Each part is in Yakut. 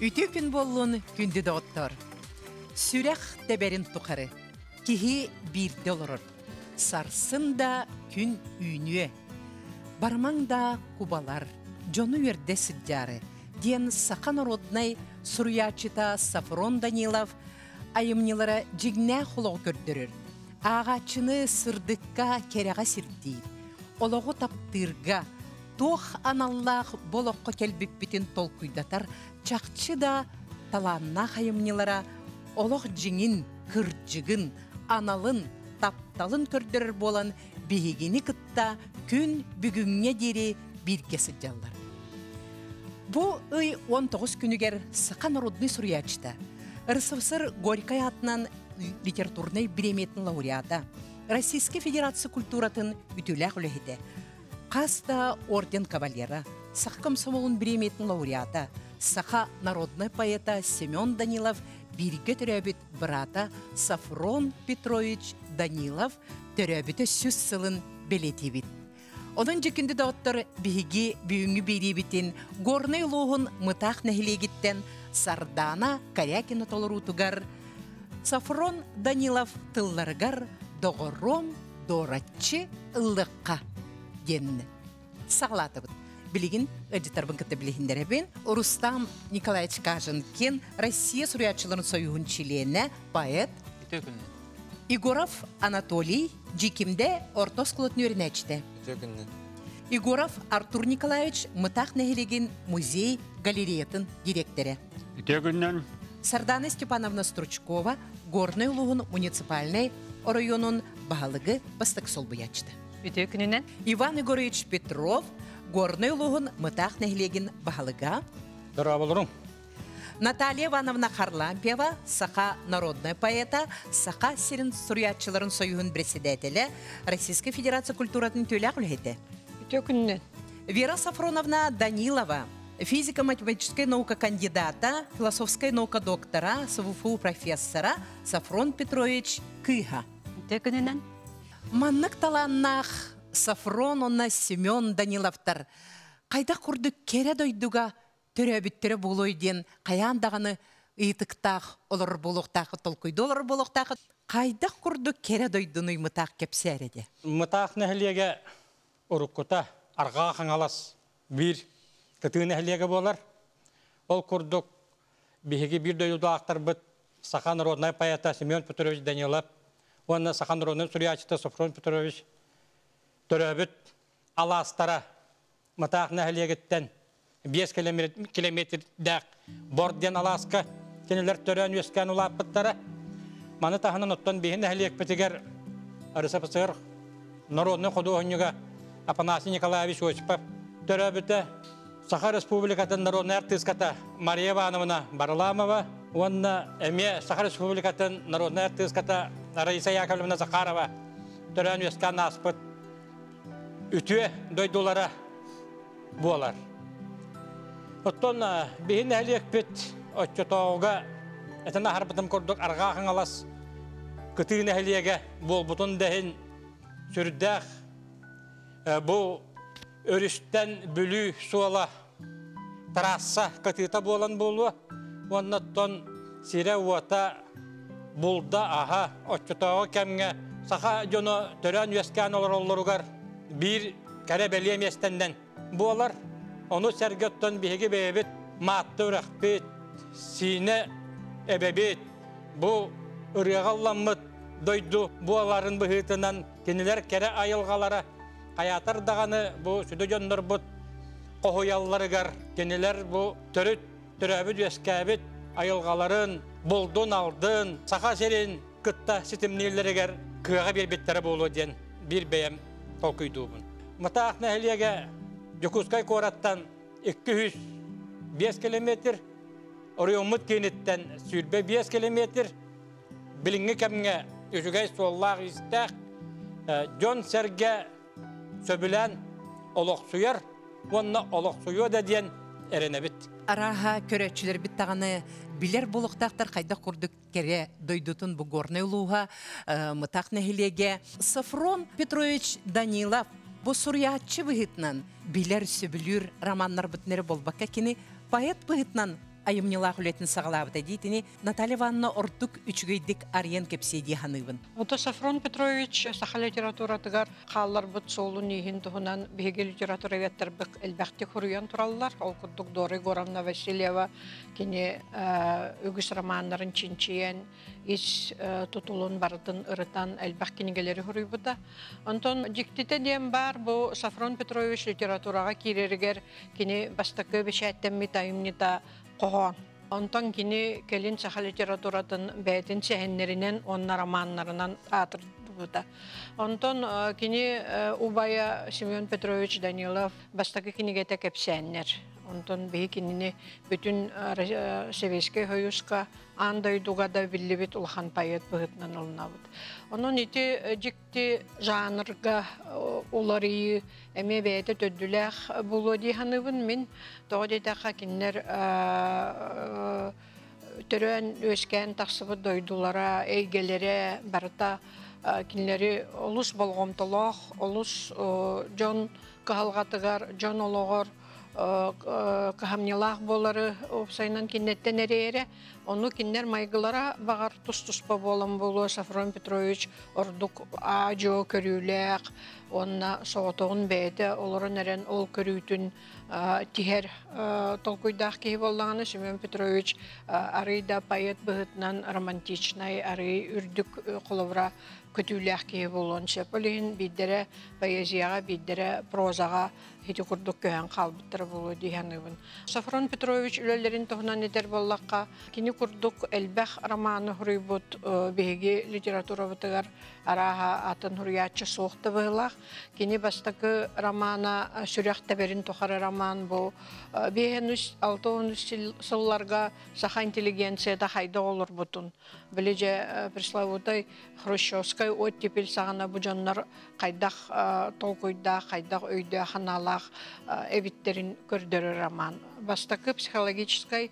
Үтүө күн буоллун, күндү доҕоттор! Сүрэх тэбэрин тухары киһи биирдэ олорор. Сарсын да күн үүнүө. Барымаҥ да кубалар, дьону үөрдэ сылдьаары, диэн саха народнай суруйааччыта Сафрон Данилов айымньылара дьиҥнээх олоҕу көрдөрөр, ааҕааччыны сырдыкка, кэрэҕэ сирдиир, олоҕу таптыырга, туох аналлаах бу олоххо кэлбиппитин толкуйдатар чахчы да талааннаах айымньылара олох дьиҥин, кырдьыгын, аналын, тапталын көрдөрөр буолан биһигини кытта күн бүгүҥҥэ диэри бииргэ сылдьаллар. Бу ый 19 күнүгэр саха народнай суруйааччыта, РСФСР Горькай аатынан литературнай бириэмийэтин лауреата, Российскай Федерация культуратын үтүөлээх үлэһитэ, хас да орден кавалера, Саха комсомолун бириэмийэтин лауреата, саха народнай поэта Семен Данилов бииргэ төрөөбүт быраата Сафрон Петрович Данилов төрөөбүтэ 100 сылын бэлиэтиибит. Онон дьэ күндү доҕоттор, биһиги бүгүҥҥү биэриибитин Горнай улууһун Мытаах нэһилиэгиттэн Сардаана Корякина толоруутугар Сафрон Данилов тылларыгар «Доҕоруом дуораччы ыллыкка» диэн саҕалаатыбыт. Билигин ыалдьыттарбын кытта билиһиннэрэбин. Рустам Николаевич Каженкин, Россия суруйааччыларын союһун чилиэнэ, поэт. Үтүө күнүнэн. Егоров Анатолий, Дьиикимдэ орто оскуолатын үөрэнээччитэ. Үтүө күнүнэн. Егоров Артур Николаевич, Мытаах нэһилиэгин музей галереятын дириэктэрэ. Үтүө күнүнэн. Сардана Степановна Стручкова, Горнай улууһун муниципальнай оройуонун баһылыгы бастакы солбуйааччыта. Үтүө күнүнэн. Иван Егорович Петров, Горнай улууһун Мытаах нэһилиэгин баһылыга. Дорооболоруҥ. Наталья Ивановна Харлампьева, саха народная поэта, Саха сирин суруйааччыларын союһун председателэ, Российскай Федерация культуратын үтүөлээх үлэһитэ. Үтүө күнүнэн. Вера Сафроновна Данилова, физико-математическай наука кандидата, философскай наука доктора, СВФУ профессора Сафрон Петрович Кыыһа. Үтүө күнүнэн. Маннык талааннаах Сафрон уонна Семен Даниловтар хайдах курдук кэрэ дойдуга төрөөбүттэрэ буолуой диэн хайаан даҕаны ыйытыктаах олорор буолуохтаах, толкуйдуу олорор буолуохтаах. Хайдах курдук кэрэ дойдуну Мытаах кэпсээр этэ? Мытаах нэһилиэгэ уруккута Арҕаа Хаҥалас биир кытыы нэһилиэгэ буолар. Ол курдук биһиги биир дойдулаахтарбыт саха народнай поэта Семен Петрович Данилов уонна саха народнай суруйааччыта Софрон Петрович төрөөбүт алаастара Мытаах нэһилиэгиттэн 5 километрдээх Бор диэн алааска кинилэр төрөөн үөскээн улааппыттара. Маны таһынан оттон биһи нэһилиэкпитигэр РСФСР народнай худуоһунньуга Афанасий Николаевич Осипов төрөөбүтэ. Саха Республикатын народнай артыыската Мария Ивановна Барламова уонна эмиэ Саха Республикатын народнай артыыската Раиса Яковлевна Захарова төрөөн үөскээн ааспыт үтүө дойдулара буолар. Оттон биһи нэһилиэкпит оччотооҕуга этэн аһарбытым курдук Арҕаа Хаҥалас кытыы нэһилиэгэ буолбутун да иһин сүрдээх бу өрүстэн Бүлүү суола трасса кытыыта буолан буолуо уонна оттон сирэ-уота булда-аһа оччотооҕу кэмҥэ саха дьоно төрөөн-үөскээн олороллоругар биир кэрэ-бэлиэ миэстэннэн буолар. Ону сэргэ оттон биһиги бэйэбит Маатта үрэхпит, Сиинэ эбэбит бу ырыаҕа ылламмыт дойду буоларын быһыытынан кинилэр кэрэ айылҕалара хайаатар даҕаны бу сүдү дьоннорбут хоһуйалларыгар кинилэр бу төрүт төрөөбүт-үөскээбит айылҕаларын булдун-алдын Саха сирин кытта ситимнииллэригэр кыаҕы биэрбиттэрэ буолуо диэн биир бэйэм толкуйдуубун. Мытаах нэһилиэгэ Дьокуускай куораттан 205 километр, оройуоммут кииниттэн 25 километр, билиҥҥи кэмҥэ үчүгэй суоллаах-иистээх, дьон-сэргэ сөбүлээн олохсуйар уонна олохсуйуо да диэн эрэнэбит. Арааһа, көрөөччүлэрбит даҕаны билэр буолуохтаахтар хайдах курдук кэрэ дойдутун бу Горнай улууһа, Мытаах нэһилиэгэ. Софрон Петрович Данилов бу суруйааччы быһыытынан билэр, сөбүлүүр романнарбытын эрэ буолбакка, кини поэт быһыытынан Айымньылаах үлэтин саҕалаабыта диитини Наталья Ивановна ордук үчүгэйдик арыйан кэпсиэ дии саныыбын. Ото Софрон Петрович саха литературатыгар хаалларбыт суолун ииһин туһунан биһиги литературоведтарбыт элбэхтик хуруйан тураллар. Ол курдук Дора Егоровна Васильева кини үгүс романнарын чинчийэн, ис тутулун барытын ырытан элбэх кинигэлэри хуруйбута. Онтон дьиктитэ диэн баар бу Софрон Петрович литератураҕа киирэригэр кини бастакы бэчээттэммит айымньыта хоһоон. Онтон кини кэлин саха литературатын бэйэтин сэһэннэринэн уонна романнарынан аатырдыбыта. Онтон кини убайа Семен Петрович Данилов бастакы кинигэтэ кэпсээннэр. Онтон биһи кинини бүтүн Советскай Союзка аан дойдуга да биллибит улахан поэт быһыытынан ылынабыт. Онон ити дьикти жанрга уларыйыы эмиэ бэйэтэ төрдүлээх буолуо дии саныыбын мин. Тоҕо диэтэххэ кинилэр төрөөн үөскээн тахсыбыт дойдулара, эйгэлэрэ барыта кинилэри олус болҕомтолоох, олус дьон кыһалҕатыгар, дьон олоҕор кыһамньылаах буолары уопсайынан кинилэртэн эрээрэ. Ону кинилэр майгылара баҕар тус-туспа буолан буолуо Софрон Петрович ордук аа-дьуо көрүүлээх уонна соҕотоҕун бэйэтэ олорон эрэн ол көрүүтүн тиһэр толкуйдаах киһи буоллаҕына Семен Петрович арый да поэт быһыытынан романтичнай, арый үрдүк холобура көтүүлээх киһи буолуон сөп. Ол иһин биирдэрэ поэзияҕа, биирдэрэ прозаҕа ити курдук көһөн хаалбыттара буолуо дии саныыбын. Софрон Петрович үлэлэрин туһунан этэр буоллахха, кини курдук элбэх романы суруйбут биһиги литературабытыгар арааһа атын суруйааччы суох да быһыылаах. Кини бастакы романа «Сүрэх тэбэрин тухары» роман бу 5-6 сылларга саха интеллигенцията хайдах олорбутун, били дьэ пресловутай хрущевскай оттепель саҕана бу дьоннор хайдах толкуйдаах, хайдах өйдөөх санаалаах эбиттерин көрдөрөр роман. Бастакы психологическай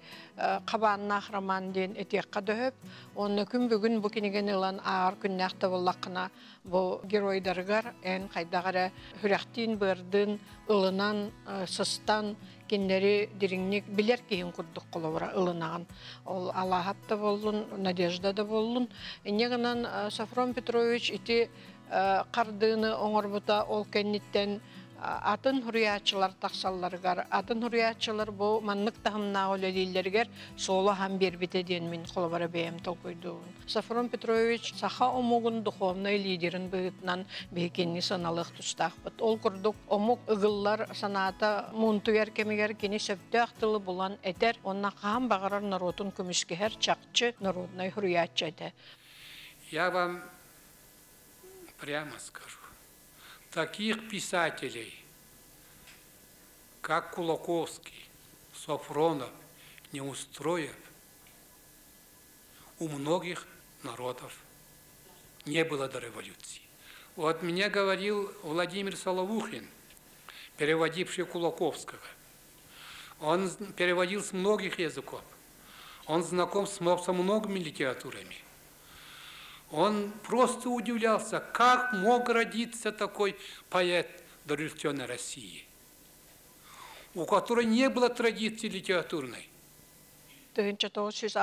хабааннаах роман диэн этиэххэ дөһөп. Онно күн бүгүн бу кинигэни ылан ааҕар күннээх да буоллаххына, бу геройдарыгар эн хайдах эрэ сүрэхтиин быардын ылынан, сыстан, кинилэри дириҥник билэр киһин курдук холобура ылынаҕын. Ол Алааһап да буоллун, Надежда да буоллун. Инньэ гынан Софрон Петрович ити хардыыны оҥорбута ол кэнниттэн атын суруйааччылар тахсалларыгар, атын суруйааччылар бу маннык таһымнаах үлэлииллэригэр суолу аһан биэрбитэ диэн мин холобура бэйэм толкуйдуубун. Софрон Петрович саха омугун духовнай лидерин быһыытынан биһикини саналыах тустаахпыт. Ол курдук омук ыгыллар санаата муунтуйар кэмигэр кини сөптөөх тылы булан этэр, уонна хаһан баҕарар норуотун көмүскэһэр чахчы народнай суруйааччы этэ. Я вам прямо скажу, таких писателей, как Кулаковский, Софронов, Неустроев, у многих народов не было до революции. Вот мне говорил Владимир Соловухин, переводивший Кулаковского. Он переводил с многих языков. Он знаком со многими литературами. Он просто удивлялся, как мог родиться такой поэт дореволюционной России, у которой не было традиции литературной. 1986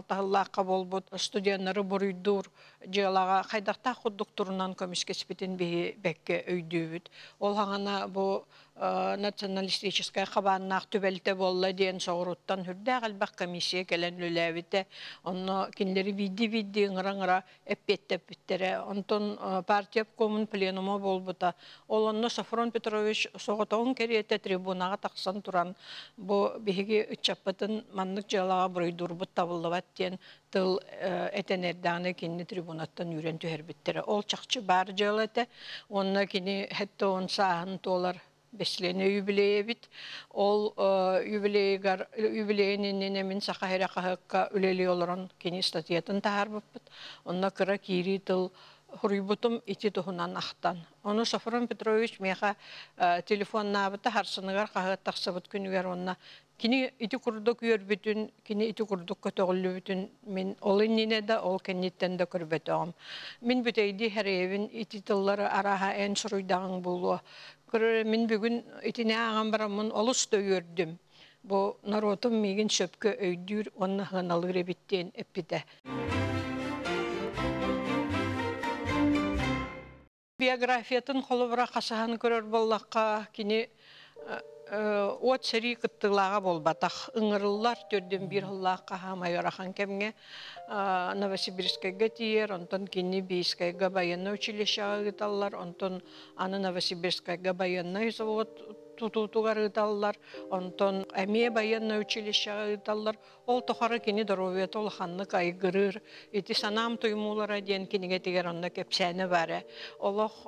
сыллаахха буолбут студеннары буруйдуур дьыалаҕа хайдахтаах курдук турунан көмүскэспитин биһи бэккэ өйдүүбүт. Ол хаҥана бу националистическай хабааннаах түбэлтэ буолла диэн соҕуруттан сүрдээх элбэх комиссия кэлэн үлэлээбитэ. Онно кинилэри биирдии-биирдии ыҥыра-ыҥыра эппиэттэппиттэрэ. Онтон партия обкомун пленума буолбута. Ол онно Софрон Петрович соҕотоҕун кэриэтэ трибунаҕа тахсан туран бу биһиги ыччаппытын маннык дьыалаҕа буруйдуурбут табыллыбат диэн тыл этэн эрдэҕинэ кинини трибунаттан үүрэн түһэрбиттэрэ. Ол чахчы баар дьыала этэ. Уонна кини 70 сааһын туолар бэсилиэнэ юбилейа эбит. Ол юбилейыгар юбилейын иннинэ мин Саха сирэ хаһыакка үлэлии олорон кини статьятын таһаарбыппыт. Онно кыра киирии тыл суруйбутум ити туһунан ахтан. Ону Софрон Петрович миэхэ телефоннаабыта харсыныгар хаһыат тахсыбыт күнүгэр уонна кини ити курдук үөрбүтүн, кини ити курдук көтөҕүллүбүтүн мин ол иннинэ да, ол кэнниттэн да көрбөтөҕүм. Мин бүтэйдии хэрэйэбин ити тыллары арааһа эн суруйдаҕыҥ буолуо. Көрөр мин бүгүн итини ааҕан бараммын олус да үөрдүм. Бу норуотум миигин сөпкө өйдүүр уонна сыаналыыр эбит диэн эппитэ. Биографиятын холобура хасыһан көрөр буоллахха, кини уот сэрии кыттыылааҕа буолбатах. Ыҥырыллар төрдүн биир сыллаахха хаамай ыарахан кэмҥэ Новосибирскайга тиийэр, онтон кини Бийскайга военнай училищеҕа ыыталлар, онтон аны Новосибирскайга военнай завод тутуутугар ыыталлар, онтон эмиэ военнай училищеҕа ыыталлар. Ол тухары кини доруобуйата улаханнык айгырыыр. Ити «Санаам туймуулара» диэн кинигэтигэр онно кэпсээнэ баар ээ. Олох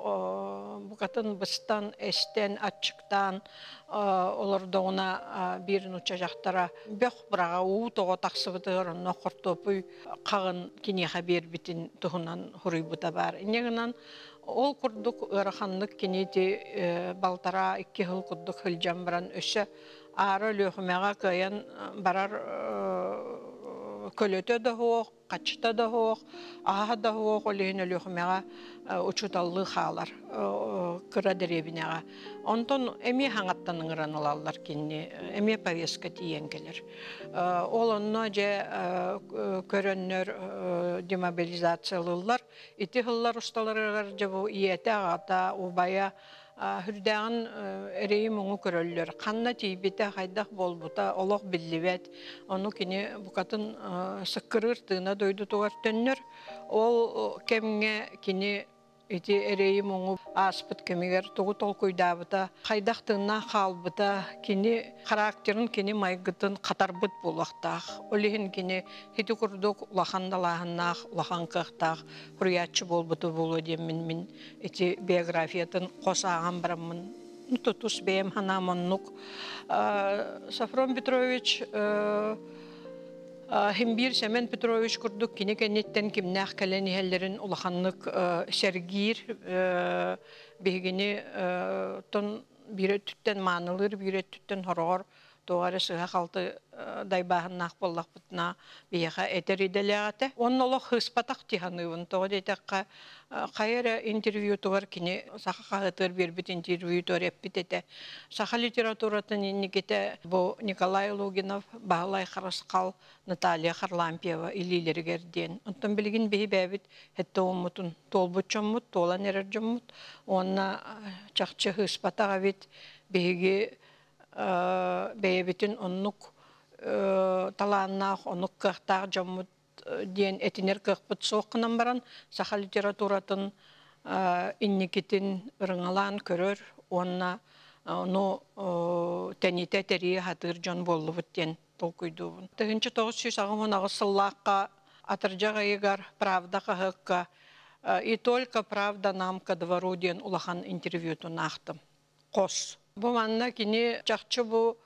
букатын быстан, эстэн, аччыктаан олордоҕуна биир нуучча дьахтара бөх быраҕа уу тоҕо тахсыбытыгар онно хортуоппуй хаҕын киниэхэ биэрбитин туһунан суруйбута баар. Инньэ гынан ол курдук ыараханнык кини ити балтараа икки сыл курдук сылдьан баран өссө аара Өлүөхүмэҕэ кыайан барар көлөтө да суох, хаччыта да суох, аһа да суох, ол иһин Өлүөхүмэҕэ учууталлыы хаалар кыра дэриэбинэҕэ. Онтон эмиэ хаҥаттан ыҥыран ылаллар кинини, эмиэ повестка тиийэн кэлэр. Ол онно дьэ көрөннөр демобилизациялыыллар. Ити сыллар усталарыгар дьэ бу ийэтэ, аҕата, убайа Үрдээҕин эрэйи-муҥу көрөллөр. Ханна тиийбитэ, хайдах буолбута олох биллибэт. Ону кини букатын сыккырыыр тыына дойдутугар төннөр. Ол кэмҥэ кини ити эрэйи-муҥу ааспыт кэмигэр тугу толкуйдаабыта, хайдах тыыннаах хаалбыта, кини характерын, кини майгытын хатарбыт буолуохтаах. Ол иһин кини ити курдук улахан далааһыннаах, улахан кыахтаах суруйааччы буолбута буолуо диэммин мин ити биографиятын хос ааҕан бараммын тутус бэйэм санаам оннук. Софрон Петрович Химбир Семен Петрович курдук кини кэнниттэн кимнээх кэлэн иһэллэрин улаханнык сэргиир, биһигини тон биир өттүттэн маанылыыр, биир өттүттэн хороҕор туох эрэ сыһа-халты дайбааһыннаах буоллахпытына биһиэхэ этэр идэлээх этэ. Онно олох сыыспатах дии саныыбын. Тоҕо диэтэххэ, хайа эрэ интервьютугар кини саха хаһыатыгар биэрбит интервьютугар эппит этэ. Саха литературатын инникитэ бу Николай Лугинов, Баһылай Харысхал, Наталья Харлампьева илиилэригэр диэн. Оттон билигин биһи бэйэбит сэттэ уоммутун туолбут дьоммут, туолан эрэр дьоммут уонна чахчы сыыспатах эбит биһиги бэйэбитин оннук талааннаах, оннук кыахтаах дьоммут диэн этинэр кыахпыт суох гынан баран, саха литературатын инникитин ырыҥалаан көрөр уонна ону тэнитэ тэрийэ сатыыр дьон буоллубут диэн толкуйдуубун. 1988 сыллаахха атырдьах ыйыгар «Правда» хаһыакка «И только правда нам ко двору» диэн улахан интервьютун аахтым. Хос. Бу манна кини чахчы бу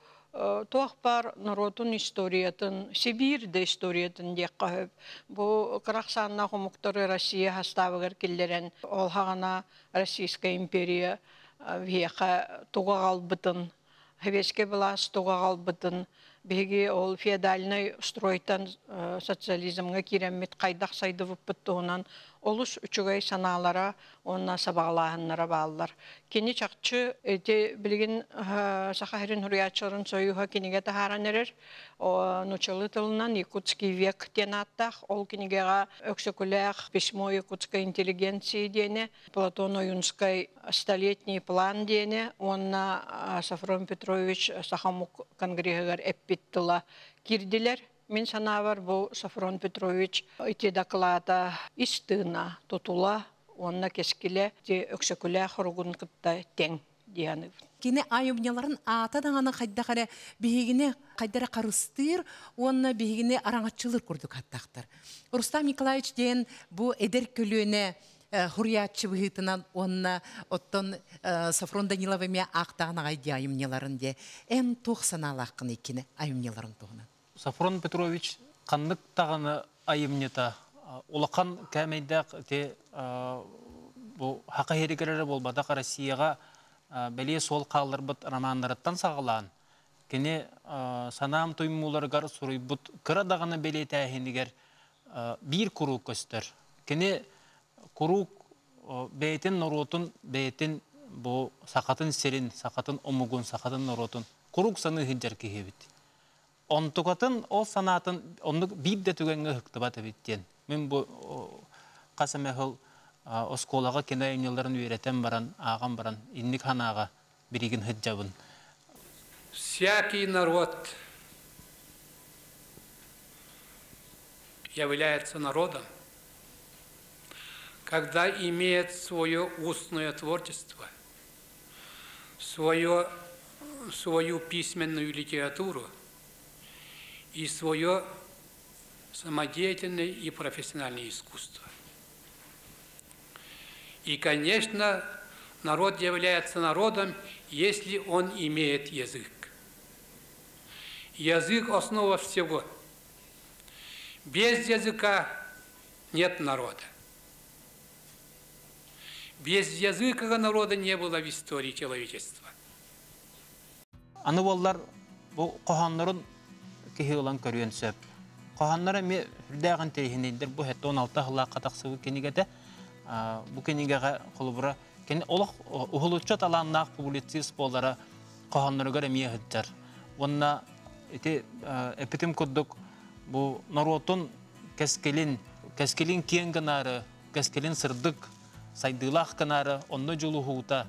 туох баар норуотун историятын, Сибиир да историятын диэххэ сөп. Бу кыра ахсааннаах омуктары Россия састаабыгар киллэрэн, ол хаҕана Российская империя биһиэхэ тугу аҕалбытын, Советскай былаас тугу аҕалбытын, биһиги ол феодальнай стройтан социализмҥа киирэммит хайдах сайдыбыппыт туһунан олус үчүгэй санаалара уонна сабаҕалааһыннара бааллар. Кини чахчы ити билигин Саха сирин суруйааччыларын сойууһа кинигэ таһааран эрэр. Нууччалыы тылынан «Якутский век» диэн ааттаах. Ол кинигэҕэ Өксөкүлээх «Письмо якутской интеллигенции» диэни, Платон Ойунскай «Столетний план» диэни уонна Софрон Петрович Саха омук конгреһыгар эппит тыла киирдилэр. Мин санаабар, бу Софрон Петрович ити доклада ис тыына, тутула уонна кэскилэ ити Өксөкүлээх хоругун кытта тэҥ дии саныыбын. Кини айымньыларын аата даҕаны хайдах эрэ биһигини хайдах эрэ харыстыыр уонна биһигини араҥаччылыыр курдук аттахтар. Рустам Николаевич диэн бу эдэр көлүөнэ хуруйааччы быһыытынан уонна оттон Софрон Данилов эмиэ аахтаҕын аҕай дии айымньыларын дии. Эн туох санаалааххын иккини айымньыларын туһунан? Софрон Петрович ханнык даҕаны айымньыта улахан кээмэйдээх ити бу Саха иһиригэр эрэ буолбатах Россияҕа бэлиэ суол хаалларбыт романнарыттан саҕалаан кини санаам туймууларыгар суруйбут кыра даҕаны бэлиэтээһинигэр биир куруук көстөр. Кини куруук бэйэтин норуотун, бэйэтин бу сахатын сирин, сахатын омугун, сахатын норуотун куруук саныы сылдьар киһи эбит. Онтукатын ол санаатын оннук биир да түгэҥҥэ ыһыктыбат эбит диэн. Мин бу хас эмэ сыл оскуолаҕа кино айымньыларын үөрэтэн баран, ааҕан баран инник санааҕа билигин сылдьабын. Всякий народ является народом, когда имеет свое устное творчество, свою письменную литературу и свое самодеятельное и профессиональное искусство. И, конечно, народ является народом, если он имеет язык. Язык – основа всего. Без языка нет народа. Без языка народа не было в истории человечества. Аны буоллар бу хоһооннорун киһи ылан көрүөн сөп. Хоһоонноро эмиэ сүрдээх интэриэһинэйдэр бу 76 сыллаахха тахсыбыт кинигэтэ. Бу кинигэҕэ холобура кини олох уһулуччу талааннаах публицист буолара хоһоонноругар эмиэ сылдьар. Уонна ити эппитим курдук бу норуотун кэскилин, кэскилин киэҥ гынаары, кэскилин сырдык, сайдыылаах гынаары онно дьулуһуута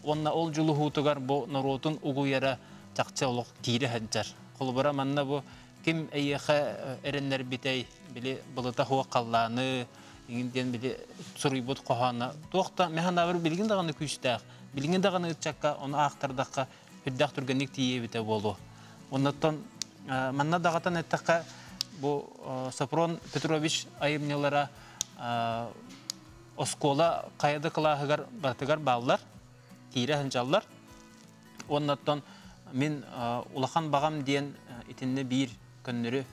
уонна ол дьулуһуутугар бу норуотун угуйара чахчы олох киирэ сылдьар. Холобура манна бу ким эйиэхэ эрэннэрбитэй били былыта суох халлааны иҥин диэн били суруйбут хоһооно туох да механабыр билигин даҕаны күүстээх, билигин даҕаны ыччакка ону аахтардахха үрдээх түргэнник тиийэбитэ буолуо. Оннуттан манна даҕатан эттэххэ бу Сопрон Петрович айымньылара оскуола хайа да кылааһыгар барытыгар бааллар, киирэ сылдьаллар. Оннуттан мин улахан баҕам диэн итиннэ биир көннөрү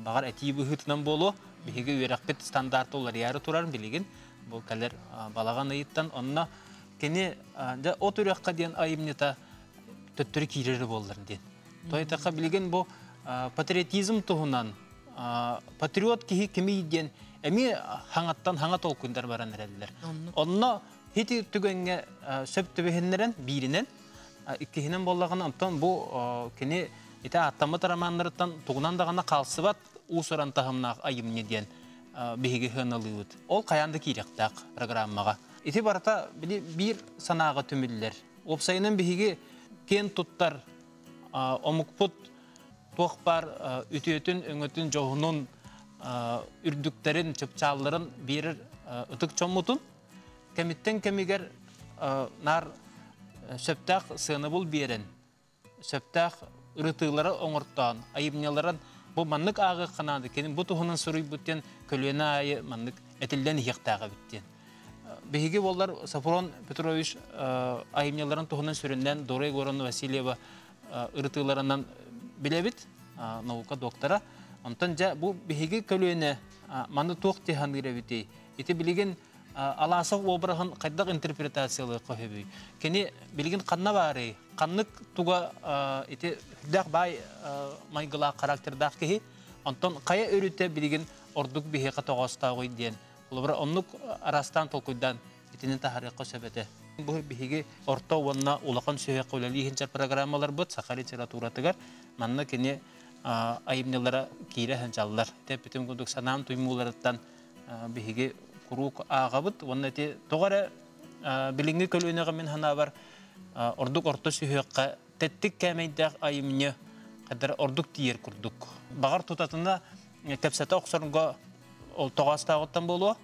баҕар этии быһыытынан буолуо. Биһиги үөрэхпит стандарты уларыйаары турар билигин. Бу кэлэр балаҕан ыйыттан онно кини дьэ от үрэххэ диэн айымньыта төттөрү киирэр буоллар диэн. Тойтаха билигин бу патриотизм туһунан патриот киһи кимий диэн эмиэ хаҥаттан хаҥа толкуйдар баран эрэллэр. Онно хити түгэҥҥэ сөп түбэһиннэрэн бииринэн, иккиһинэн буоллаҕына онтон бу кини ити ааттаммыт романнарыттан тугунан даҕаны хаалсыбат уус-уран таһымнаах айымньы диэн биһиги сыаналыыбыт. Ол хайаан да киириэхтээх программаҕа. Ити барыта били биир санааҕа түмүллэр. Уопсайынан биһиги киэн туттар омукпут туох баар үтүөтүн, өҥөтүн, дьоһунун, үрдүктэрин, чыпчаалларын биэрэр ытык чоммутун кэмиттэн кэмигэр наар сөптөөх сыанабыл биэрэн, сөптөөх ырытыылары оҥортоон, айымньыларын бу маннык ааҕыахха наада, кини бу туһунан суруйбут диэн көлүөнэ аайы маннык этиллэн иһиэхтээх эбит диэн. Биһиги буоллар Софрон Петрович айымньыларын туһунан сүрүннээн Дора Егоровна Васильева ырытыыларынан билэбит, наука доктора. Онтон дьэ бу биһиги көлүөнэ маны туох дии саныыр эбитий? Ити билигин Аласов обраһын хайдах интерпретациялыахха сөбүй? Кини билигин ханна баарый? Ханнык туга ити сүрдээх баай майгылаах характердаах киһи, онтон хайа өрүтэ билигин ордук биһиэхэ тоҕоостооҕуй диэн. Холобура оннук араастаан толкуйдаан итини таһаарыахха сөп этэ. Бу биһиги орто уонна улахан сүһүөххэ үлэлии сылдьар программаларбыт саха литературатыгар манна кини айымньылара киирэ сылдьаллар. Ити бүтүн курдук санаам туймууларыттан биһиги куруук ааҕабыт уонна ити тоҕо эрэ билиҥҥи көлүөнэҕэ мин санаабар ордук орто сүһүөххэ тэттик кээмэйдээх айымньы хаддар ордук тиийэр курдук. Баҕар тутатына кэпсэтэ охсорго ол тоҕоостооҕуттан буолуо.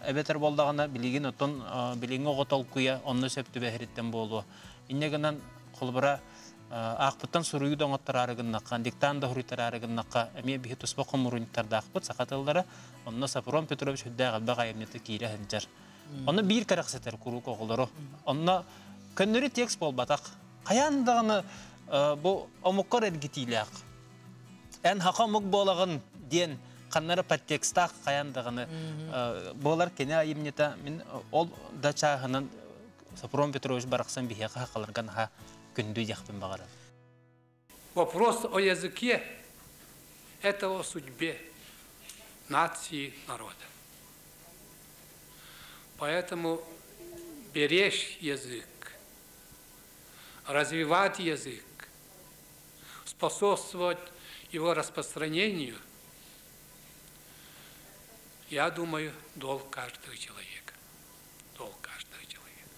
Эбэтэр буоллаҕына билигин оттон билиҥҥи оҕо толкуйа онно сөп түбэһэриттэн буолуо. Инньэ гынан холобура аахпыттан суруйуу да оҥоттораары гыннахха, диктант да суруйтараары гыннахха эмиэ биһи туспа хомуурунньуктардаахпыт саха тыллара. Онно Софрон Петрович сүрдээх элбэх айымньыта киирэ сылдьар. Онно биир кэрэхсэтэр куруук оҕолору. Онно көннөрү текст буолбатах. Хайаан даҕаны бу омуккар эргитиилээх. Эн хаха омук буолаҕын диэн ханнара подтекстаах хайаан даҕаны буолар кини айымньыта мин ол да чааһынан Софрон Петрович барахсан биһиэхэ хахаларга наһаа күндү диэхпин баҕарабын. Вопрос о языке – это о судьбе нации, народа. Поэтому беречь язык, развивать язык, способствовать его распространению, я думаю, долг каждого человека. Долг каждого человека.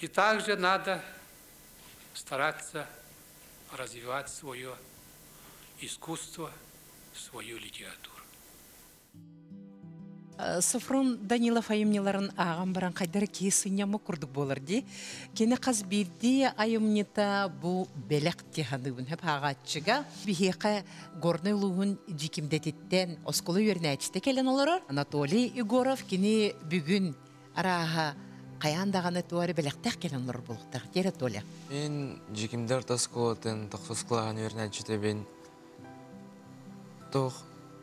И также надо стараться развивать свое искусство, свою литературу. Софрон Данилов айымньыларын ааҕан баран хайдах эрэ киһи сынньаммыт курдук буолар дии. Кини хас биирдии айымньыта бу бэлэх дии саныыбын хөп ааҕааччыга. Биһиэхэ Горнай улууһун Дьиикимдэтиттэн оскуола үөрэнээччитэ кэлэн олорор. Анатолий Егоров кини бүгүн арааһа хайаан даҕаны туох эрэ бэлэхтээх кэлэн олорор буолуохтаах диэр Толя. Мин Дьиикимдэ орто оскуолатын тохсус кылааһын үөрэнээччитэбин. Туох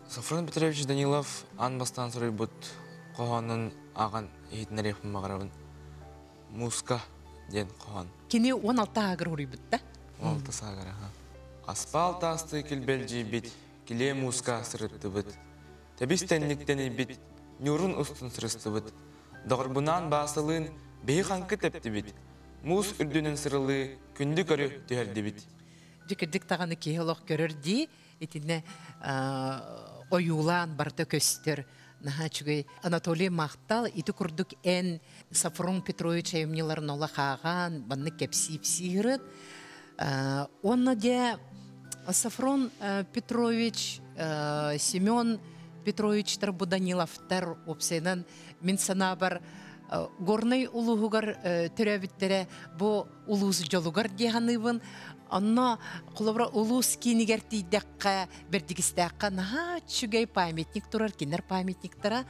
Софрон Петрович Данилов аан бастаан суруйбут хоһоонун ааҕан иһитиннэриэхпин баҕарабын. «Муска» диэн хоһоон. Кини 16 аагыр уруйбут да? 16 саагыр, аха. Аспаал таастыы килбэлдьийбит, килиэ мууска сырыттыбыт. Тэбис тэнниктэнийбит, ньуурун устун сырыстыбыт. Доҕорбунаан Баасалыын биһи хаҥкы тэптибит. Муус үрдүнэн сырылыы күндү көрү түһэрдибит. Дьэ кырдьык даҕаны киһи олох көрөр дии. Итиннэ ойуулаан барыта көстөр. Наһаа үчүгэй. Анатолий махтал. Ити курдук эн Софрон Петрович айымньыларын олох ааҕан, маннык кэпсиипсиирыт. Уонна дьэ Софрон Петрович, Семен Петровичтар бу Даниловтар уопсайынан мин санаабар Горнай улууһугар төрөөбүттэрэ бу улуус дьолугар дии саныыбын. Онно холобура улуус киинигэр тиийдэххэ Бэрдигистээххэ наһаа үчүгэй памятник турар, кинилэр памятниктара.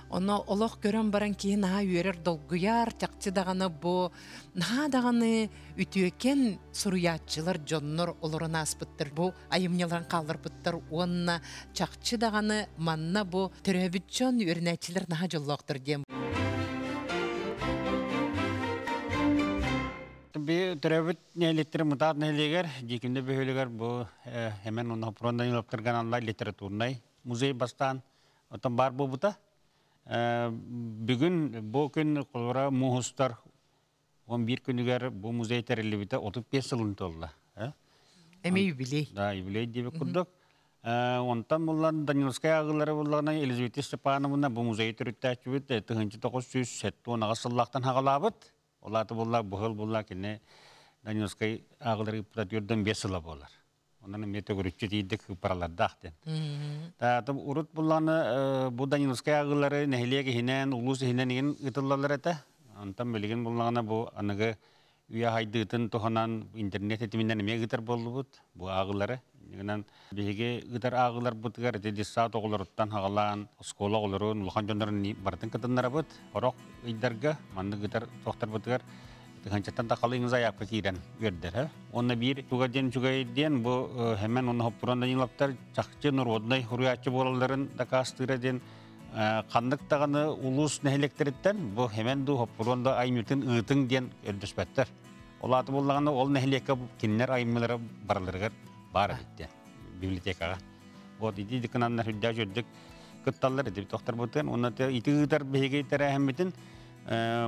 Оно олох көрөн баран киһи наһаа үөрэр, долгуйар, чахчы даҕаны бу наһаа даҕаны үтүөкэн суруйааччылар, дьоннор олорон ааспыттар, бу айымньыларын хаалларбыттар уонна чахчы даҕаны манна бу төрөөбүт дьон, үөрэнээччилэр наһаа дьоллоохтор диэн. Би төрөөбүт нэһилиэктэр Мытаат нэһилиэгэр, Дьиикимдэ бөһүөлэгэр бу Эмэн уонна Хоппурон Даниловтарга аналлаах литературнай музей бастаан оттон баар буолбута. Бүгүн бу күн холобура муус устар 11 күнүгэр бу музей тэриллибитэ 35 сылын туолла. Эмиэ юбилей. Да, юбилей диэбит курдук. Онтон буллан Даниловскай ааҕыылары буллаҕына Елизавета Степановна бу музейы төрүттээччибит 1978 сыллаахтан хаҕалаабыт. Ол аата булла быһыл булла кини Даниловскай ааҕыылары ыыппыта 45 сыла буолар. Онон эмиэ төгүрүччү тиийдик паралардаах диэн. Таатым урут буллаҕына бу Даниловскай ааҕыылары нэһилиэк иһинэн, улуус иһинэн игин ыытыллаллар этэ. Онтон билигин буллаҕына бу аныгы үйэ хайдыытын туһанан интернет ситиминэн эмиэ ыытар буоллубут бу ааҕыылары. Иннигинэн биһиги ыытар ааҕыыларбытыгар ити детсад оҕолоруттан хаҕалаан оскуола оҕолорун, улахан дьоннорун барытын кытыннарабыт. Сорох ыйдарга маннык ыытар суохтарбытыгар тыһыынчаттан тахалыҥ заявка киирэн үөрдэр. Уонна биир туга диэн үчүгэй диэн бу Хэмэн уонна Хоппуран Даниловтар чахчы норуодунай суруйааччы буолалларын дакаастыыра диэн ханнык даҕаны улуус нэһилиэктэриттэн бу Хэмэн дуу Хоппуруон да айымньытын ыытыҥ диэн өрдөспөттөр. Ол аата буоллаҕына ол нэһилиэккэ кинилэр айымньылара барыларыгар баар эбит диэн библиотекаҕа. Вот ити дикананнар үрдээх үрдүк кытталлар ити тохторбутун уонна ити ыытар биһиги тэрээһиммитин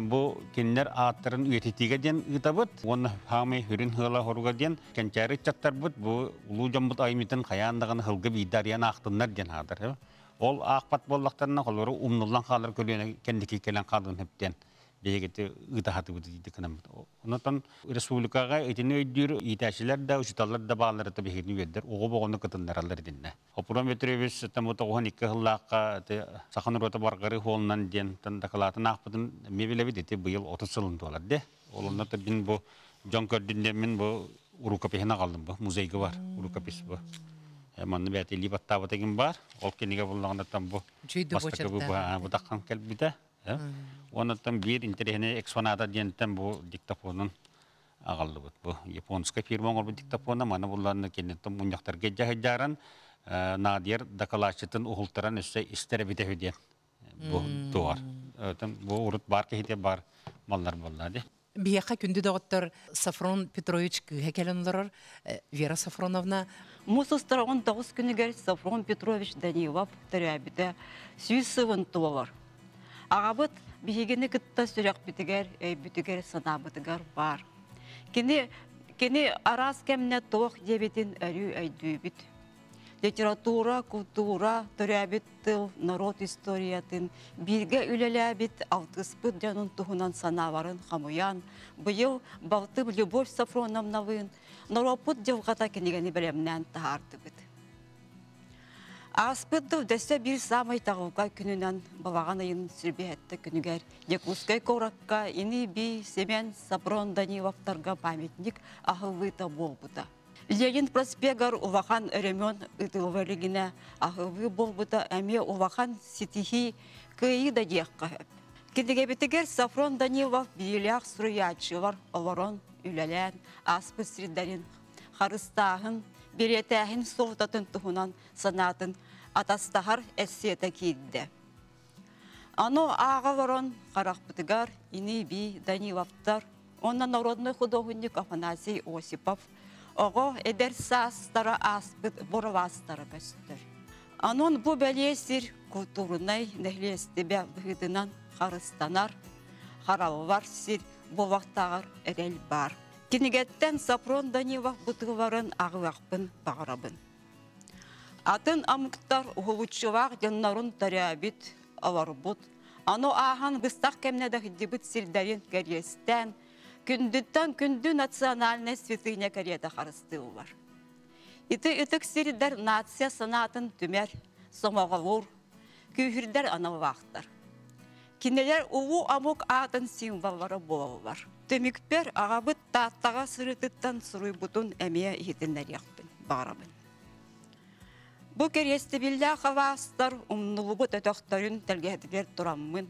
бу кинилэр ааттарын үйэтитиигэ диэн ыытабыт уонна хаамай хүрүн ыала хоруга диэн кэнчээри ыччаттарбыт бу улуу дьоммут айымньытын хайаан даҕаны сылга биирдэ арыйан аахтыннар диэн аатар. Ол аахпат буоллахтарына холору умнуллан хаалар көлүөнэ кэнники кэлэн хаалыан сөп диэн биһигити ыыта сатыыбыт диидик гынаммыт. Онон республикаҕа итини өйдүүр иитээччилэр да, учууталлар да бааллар это биһигини үөрдэр, оҕо оҕону кытыннараллар итиннэ. Хопурон Петрович тому 92 сыллаахха саха норуота барҕары хуолунан диэн дакылаатын аахпытын эмиэ билэбит ити быйыл 30 сылын туолар де. Ол онно мин бу дьон көрдүн диэн мин бу рукопиһын аҕаллым бу музейга бар рукопись бу. Манна бэйэтэ илии баттаабыта ким бар. Ол кинигэ буллаҕына бу бастакы бу бутаххан кэлбитэ. Оннуттан биир интэриэһинэй экспоната диэнтэн бу диктофонун аҕаллыбыт. Бу японскай фирма оҥорбут диктофона маны булларына киниттэн мунньахтарга дьаһайдааран Надир дакылааччытын уһултаран өссө истэр эбитэ үһү диэн бу туор. Бу урут баар киһитэ бар маллар буолла ди. Биһиэхэ күндү доҕоттор Софрон Петрович кыыһа кэлэн олорор Вера Софроновна. Муус устар 19 күнүгэр Софрон Петрович Данилов төрөөбүтэ 100 сылын туолар. Аҕабыт биһигини кытта сүрэхпитигэр, өйбүтүгэр, санаабытыгар баар. Кини Кини араас кэмнэ туох диэбитин өрүү өйдүүбүт. Литература, култуура, төрөөбүт тыл, норуот историятын, бииргэ үлэлээбит, алтыспыт дьонун туһунан санааларын хомуйан, быйыл балтым Любовь Софроновналыын Норуоппут дьылҕата кинигэни бэлэмнээн таһаардыбыт. Ааспыт дыл дөссө биир саамай таҕылга күнүнэн балаҕан ыйын сүрбэһэттэ күнүгэр Якутскай куоракка ини-бии Семен Сапрон Даниловтарга памятник аһыллыыта буолбута. Ленин проспегар улахан өрөмүөн ыытылла илигинэ аһыллыы буолбута эмиэ улахан ситиһии, кыайыы да диэххэ сөп. Кинигэбитигэр Сафрон Данилов биилээх суруйааччылар олорон, үлэлээн ааспыт сирдэрин харыстааһын, бэлиэтээһин суолтатын туһунан санаатын атастаһар эссиэтэ киирдэ. Аны ааҕа олорон харахпытыгар ини-бии Даниловтар уонна народнай худуоһунньук Афанасий Осипов оҕо эдэр саастара ааспыт буралаастара көстөр. Онон бу бэлиэ сир култуурунай нэһилиэстибэ быһыытынан харыстанар, хараллар сир буолуохтааҕар эрэл баар. Кинигэттэн Сапрон Данилов бытыыларын аҕыахпын баҕарабын. Атын омуктар уһулуччулаах дьоннорун төрөөбүт, олорбут, ону ааһан быстах кэмнэ да сылдьыбыт сирдэрин кэриэстээн, күндүттэн күндү национальнай святыня кэриэтэ харыстыыллар. Ити ытык сирдэр нация санаатын түмэр, сомоҕолуур, күүһүрдэр аналлаахтар. Кинилэр улуу омук аатын символлара буолаллар. Түмүкпэр аҕабыт Тааттаҕа сырыытыттан суруйбутун эмиэ иһитиннэриэхпин баҕарабын. Бу кэриэстэбиллээх алаастар умнуллубут өтөхтөрүн тэлгэһэтигэр тураммын,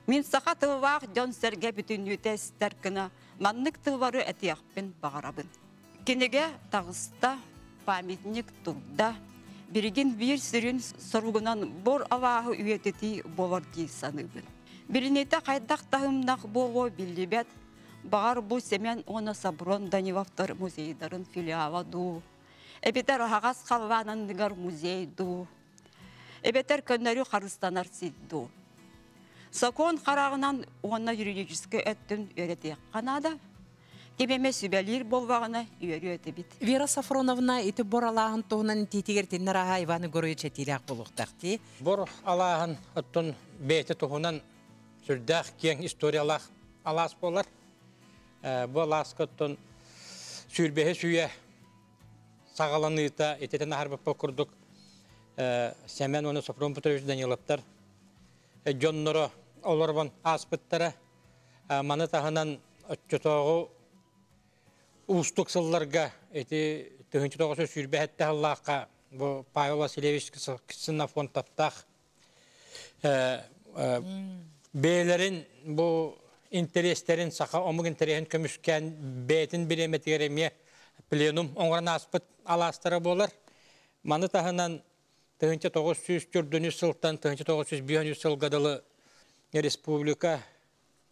мин саха тыллаах дьон-сэргэ бүтүннүүтэ истэр гына маннык тыллары этиэхпин баҕарабын. Кинигэ таҕыста, памятник турда. Билигин биир сүрүн соругунан бор алааһы үйэтитии буолар дии саныыбын. Билиниитэ хайдах таһымнах буолуо биллибэт. Баҕар бу Семен уонна Саброн Даниловтар музейдарын филиала дуу, эбэтэр аһаҕас халлаан анныгар музей дуу, эбэтэр көннөрү харыстанар сир дуу. Сокуон хараҕынан уонна юридическай өттүн үөрэтиэххэ наада. Ким эмэ сүбэлиир буоллаҕына үөрүө этибит. Вера Сафроновна ити бор алааһын туһунан итиитигэр итиннэр аһа Иван Егорович этиилээх буолуохтаах дии. Бор алааһын оттон бэйэтэ туһунан сүрдээх киэҥ историялаах алаас буолар. Бу алааска оттон сүүрбэһи сүйэ саҕаланыыта ититэн аһарбыппыт курдук Сэмэн уонна Софрон Петрович Даниловтар дьонноро олорбон ааспыттара. Маны таһынан оччотооҕу уустук сылларга ити 1927 сыллаахха бу Павел Васильевич Ксенофонтовтаах бэйэлэрин бу интэриэстэрин саха омук интэриэһин көмүскээн бэйэтин бириэмэтигэр эмиэ пленум оҥорон ааспыт алаастара буолар. Маны таһынан 1904 сылтан 1905 сылга дылы республика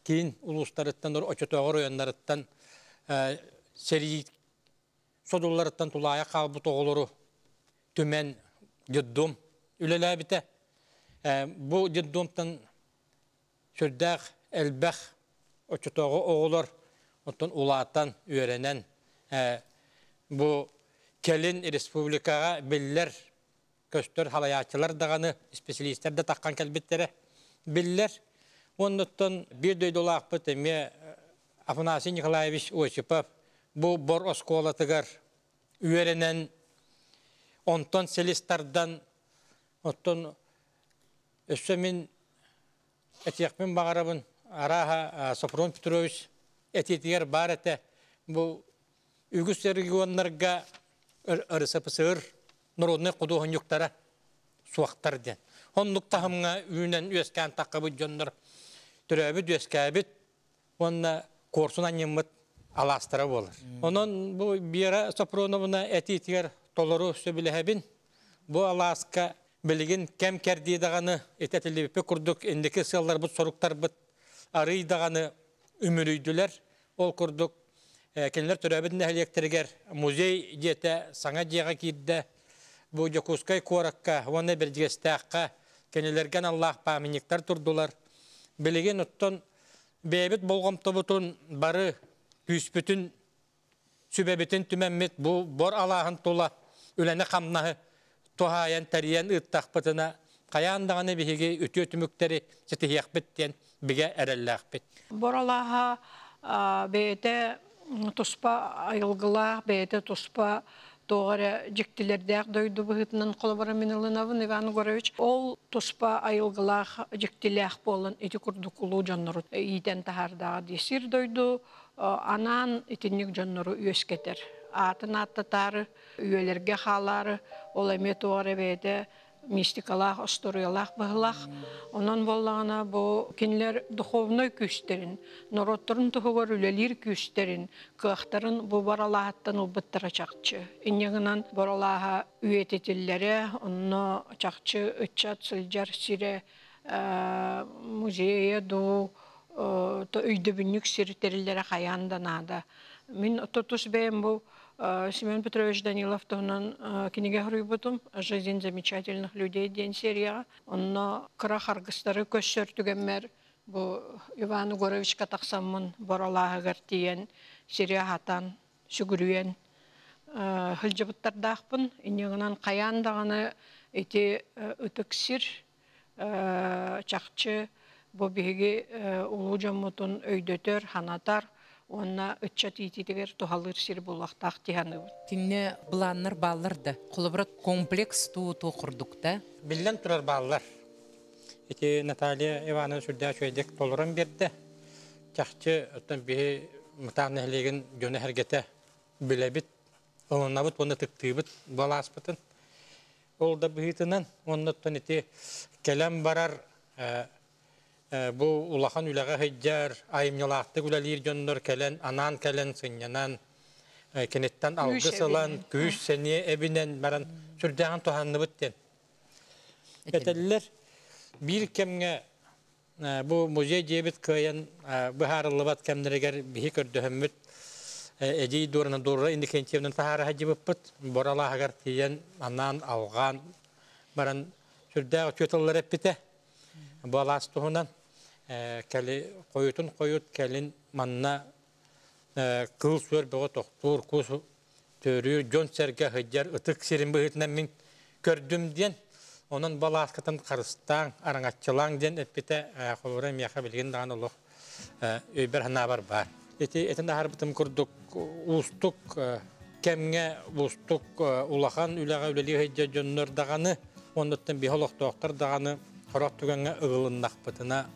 киин улуустарыттан, очотооҕу оройуоннарыттан сэрии содулларыттан тулаайах хаалбыт оҕолору түмэн детдом үлэлээбитэ. Бу детдомтан сүрдээх элбэх оччотооҕу оҕолор оттон улаатан, үөрэнэн бу кэлин республикаҕа биллэр көстөр халайааччылар даҕаны, исписэлиистэр да таххан кэлбиттэрэ биллэр. Оннуттан биир дойдулаахпыт эмиэ Афанасий Николаевич Осипов бу бор оскуолатыгар үөрэнэн, онтон силис тардан, оттон өссө мин этиэхпин баҕарабын, арааһа Софрон Петрович этиитигэр баар этэ, бу үгүс регионнарга РСФСР народнай худуоһунньуктара суохтар диэн. Оннук таһымҥа үүнэн үөскээн таххабыт дьоннор төрөөбүт үөскээбит уонна куорсун анньыммыт алаастара буолар. Онон бу Вера Сапроновна этиитигэр толору сөбүлэһэбин. Бу алааска билигин кэм кэрдии даҕаны итэтиллибиппит курдук инники сыалларбыт соруктарбыт арыый даҕаны үмүрүйдүлэр. Ол курдук кинилэр төрөөбүт нэһилиэктэригэр музей дьиэтэ саҥа дьиэҕэ киирдэ. Бу Дьокуускай куоракка уонна Бэрдьигэстээххэ кинилэргэ аналлаах памятниктар турдулар. Билигин оттон бэйэбит болҕомтобутун бары күүспүтүн Сүбэбитин түмэммит бу бор алааһын тула үлэни-хамнаһы туһаайан тэрийэн ыыттахпытына, хайаан даҕаны биһиги үтүө түмүктэри ситиһиэхпит диэн бигэ эрэллээхпит. Бор алааһа бэйэтэ туспа айылгылаах, бэйэтэ туспа туох эрэ дьиктилэрдээх дойду быһыытынан холобура мин ылынабын Иван Егорович. Ол туспа айылгылаах, дьиктилээх буолан ити курдук улуу дьоннору иитэн таһаардаҕа дии. Сир дойду анаан итинник дьоннору үөскэтэр. Аатын ааттатаары, үйэлэргэ хаалаары, ол эмиэ туох эрэ бэйэтэ мистикалаах, остуоруйалаах быһылаах. Онон буоллаҕына бу кинилэр духовнай күүстэрин, норуоттарын туһугар үлэлиир күүстэрин, кыахтарын бу баралааһыттан ылбыттара чахчы. Инньэ гынан баралааһа үйэтитиллэрэ, онно чахчы ыччат сылдьар сирэ, музейа дуу, өйдөбүнньүк сир тэриллэрэ хайаан да наада. Мин тус бэйэм бу Семен Петрович Данилов туһунан кинигэ суруйбутум «Жизнь замечательных людей» диэн серияҕа. Онно кыра харгыстары көссөр түгэммэр бу Иван Егоровичка тахсаммын боролааһыгар тиийэн сири аһатан, сүгүрүйэн сылдьыбыттардаахпын. Инньэ гынан хайаан даҕаны ити ытык сир чахчы бу биһиги улуу дьоммутун өйдөтөр, санатар уонна ыччат иитиитигэр туһалыыр сир буолуохтаах дии саныыбын. Итиннэ былааннар бааллар да? Холобура, комплекс туу курдук да? Биллэн турар бааллар. Ити Наталья Ивановна сүрдээх үчүгэйдик толорон биэрдэ. Чахчы, оттон биһи Мытаах нэһилиэгин дьоно-сэргэтэ билэбит, ылынабыт уонна ытыктыыбыт балааспытын. Ол да быһыытынан, оннуттан ити кэлэн барар бу улахан үлэҕэ сылдьар, айымньылаахтык үлэлиир дьоннор кэлэн, анаан кэлэн сынньанан, киниттэн алгыс ылан, күүс-сэниэ эбинэн баран сүрдээҕин туһанныбыт диэн этэллэр. Биир кэмҥэ Бу музей дьиэбит кыайан быһаарыллыбат кэмнэригэр биһи көрдөһөммүт эдьиий Дуорана Дура Иннокентьевнаны таһаара сылдьыбыппыт. Боралааһыгар тиийэн анаан алҕаан баран сүрдээх үтүө тыллары эппитэ. Бу алаас туһунан кэли хойутун хойут кэлин манна кыыл сүөр бөҕө тохтуур, кус төрүүр, дьон-сэргэ сылдьар ытык сирин быһыытынан мин көрдүм диэн, онон балааскатын харыстааҥ, араҥаччылааҥ диэн эппитэ холобура миэхэ билигин даҕаны олох өйбөр-санаабар баар. Ити этин аһарбытым курдук уустук кэмҥэ уустук улахан үлэҕэ үлэлии сылдьар дьоннор даҕаны, оннуттан биһи олохтоохтор даҕаны сорох түгэҥҥэ ыгылыннахпытына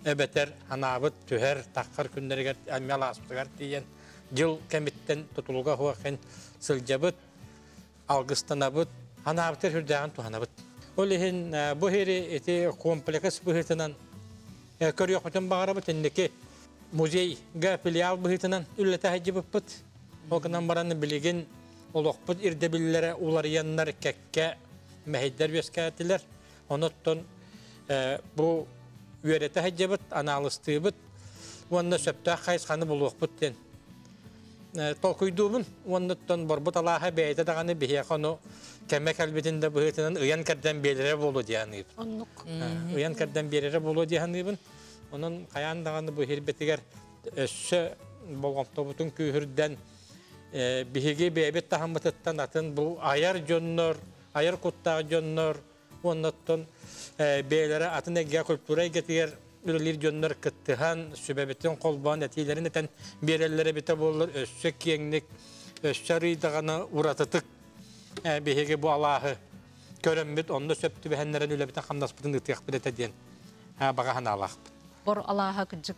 эбэтэр анаабыт түһэр, таххар күннэригэр эмиэ алааспытыгар тиийэн дьыл кэмиттэн тутулуга суох сылдьабыт, алгыстанабыт, анаабытыр сүрдээҕин туһанабыт. Ол иһин бу иһири ити комплекс быһыытынан көрүөхпүтүн баҕарабыт. Инники музейга филиал быһыытынан үлэлэтэ сылдьыбыппыт. Ол гынан баран билигин олохпут ирдэбиллэрэ уларыйаннар кэккэ мэһэйдэр үөскээтилэр. Онуттан бу үөрэтэ сылдьабыт, анаалыстыыбыт уонна сөптөөх хайысханы булуохпут диэн толкуйдуубун. Уоннуттан борбут алааһа бэйэтэ даҕаны биһиэхэ ону кэмэ кэлбитин да быһыытынан ыйан кэрдэн биэрэрэ буолуо дии саныыбын. Оннук. Ыйан кэрдэн биэрэрэ буолуо дии саныыбын. Онон хайаан даҕаны бу иһирбитигэр өссө болҕомтобутун күүһүрдэн биһиги бэйэбит таһыммытыттан атын бу айар дьоннор, айар куттаах дьоннор уоннаттан бэйэлэрэ атын эйгэ культура эйгэтигэр үлэлиир дьоннор кыттыһан, сүбэбитин холбоон этиилэрин этэн биэрэллэр эбитэ буоллар өссө киэҥник, өссө арыйдаҕына уратытык биһиги бу алааһы көрөммүт, онно сөп түбэһэннэрэн үлэбитин хамнаспытын ыытыахпыт этэ диэн баҕа санаалаахпыт. Бор алааһа кырдьык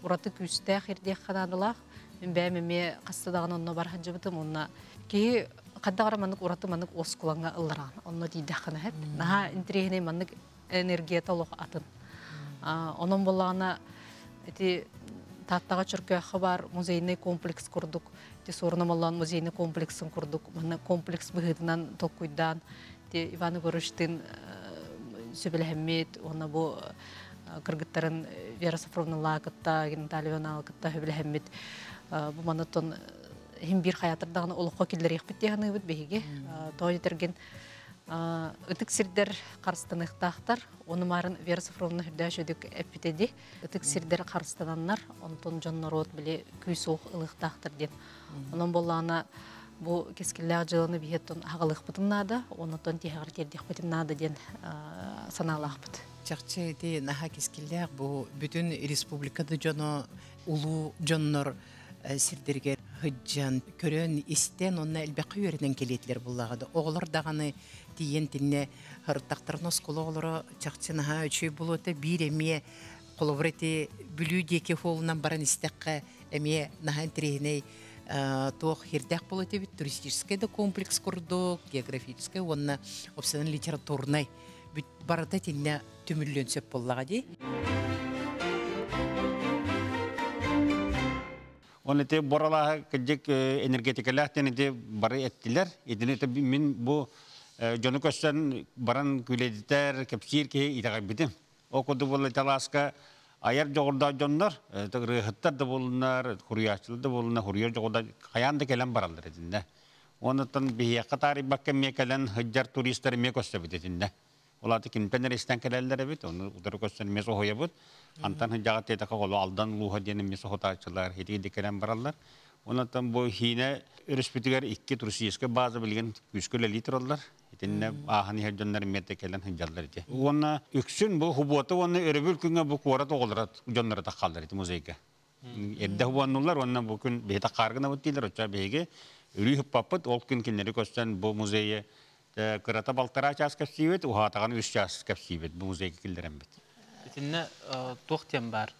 ураты күүстээх ирдиэх наадалаах. Мин бэйэм эмиэ хаста даҕаны онно бар сылдьыбытым. Онно киһи хайдах эрэ маннык ураты маннык уоскулаҥҥа ыллараҕын. Онно тиийдэххинэ сөп. Наһаа интэриэһинэй маннык энергията олох атын. Онон буоллаҕына ити Тааттаҕа Чөркөөххө баар музейный комплекс курдук, ити Суорун Омоллоон музейный комплексын курдук манна комплекс быһыытынан толкуйдаан ити Иван Егоровичтыын сүбэлэһэммит уонна бу кыргыттарын Вера Сафроновналаа кытта, Наталья Ивановна кытта сөбүлэһэммит бу манытын иһин биир хайаатыр даҕаны олоххо киллэриэхпит дии саныыбыт биһиги. Тоҕо диэтэргин Ытык сирдэр харыстаныахтаахтар. Ону марын Вера Софроновна үрдээш өдүк эппитеди. Ытык сирдэр харыстананнар, онтон дьон норуот били күүс-уох ылыахтаахтар диэн. Онон боллаана бу кэскиллээх дьыаланы биһиэттон аҕалыахпытын наада, онотон тиһэҕэр тиэрдиэхпитин наада диэн санаалаахпыт. Чахчы ити наһаа кэскиллээх бу бүтүн республика да дьоно улуу дьоннор сирдэригэр сылдьан, көрөн, истэн, онно элбэххэ үөрэнэн кэлиэтилэр буллаҕа да. Оҕолор даҕаны тиийэн тиннэ һырыттахтарын оскуола оҕолоро чахчы наһаа үчүгэй буолуота биир эмиэ холобур ити Бүлүү диэки суолунан баран истэххэ эмиэ наһаа интэриэһинэй туох хирдээх буолуо этибит туристическай да комплекс курдук географическай уонна опсанан литературнай барыта итиннэ түмүллүөн сөп буоллаҕа дии. Он ити боралааһы кырдьык энергетикалаах диэн ити бары эттилэр. Итини мин бу дьону көрсөн баран күлэдитэр, кэпсиир киһи итэҕэйбитим. Ол курдук буолла талааска айар дьоҕурдаах дьоннор, ырыаһыттар да буоллуннар, хуруйааччылар да буоллуннар, хуруйар дьоҕурдаах хайаан да кэлэн бараллар итиннэ. Онуттан биһиэхэ таарыйбакка эмиэ кэлэн сылдьар туристар эмиэ көстөбүт итиннэ. Ол аата кимтэн эрэ истэн кэлэллэр эбит, ону утары көстөн эмиэ соһуйабыт. Антан сылдьаҕыт диэтэххэ, олу Алдан улууһа диэн эмиэ соһутааччылар итиги кэлэн бараллар. Онон бу Хиинэ өрүспүтүгэр икки туристическай база билигин күүскэ үлэлии тураллар. Итиннэ ааһан иһэр дьоннор эмиэ кэлэн сылдьаллар ити. Уонна үксүн бу хубуота уонна өрөбүл күҥҥэ бу куорат оҕолоро дьонноро таххаллар ити музейга. Эрдэ хубуоннулар уонна бу күн биһи таххааргынабыт дииллэр, оччо биһиги өрүү хыппаппыт, ол күн кинилэри көстөн бу музейы кырата балтараа чаас кэпсиибит, уһаатаҕын үс чаас кэпсиибит бу музейга киллэрэммит. Итиннэ туох диэн баар?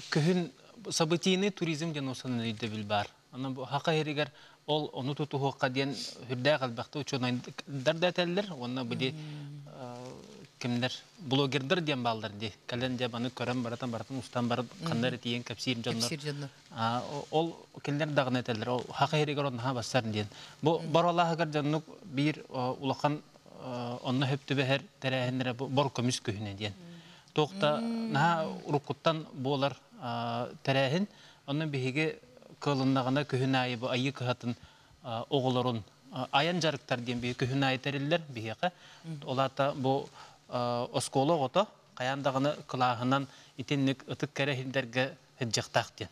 Күһүн событийный туризм диэн усанын өйдөбүл баар. Онон бу хака иһигэр ол ону тутуһуохха диэн үрдээх элбэхтэ учуонайдар да этэллэр уонна били кимнэр блогердар диэн бааллар дии. Кэлэн дьэ маны көрөн баратан барытын устан барып ханна эрэ тиийэн кэпсиир дьоннор. Ол кинилэр даҕаны этэллэр ол хака иһигэр онно бассар диэн. Бу боролааһыгар дьоннук биир улахан онно хөп түбэһэр тэрээһиннэрэ бор көмүс күһүнэ диэн. Туохта наһаа уруккуттан буолар тэрээһин. Онно биһиги кыалыннаҕына күһүн аайы бу айыы кыһатын оҕолорун айан дьарыктар диэн биһи күһүн аайы тэриллэр биһиэхэ. Ол аата бу оскуола оҕото хайаан даҕаны кылааһынан итинник ытык кэрэ иһирдэргэ сылдьыахтаах диэн.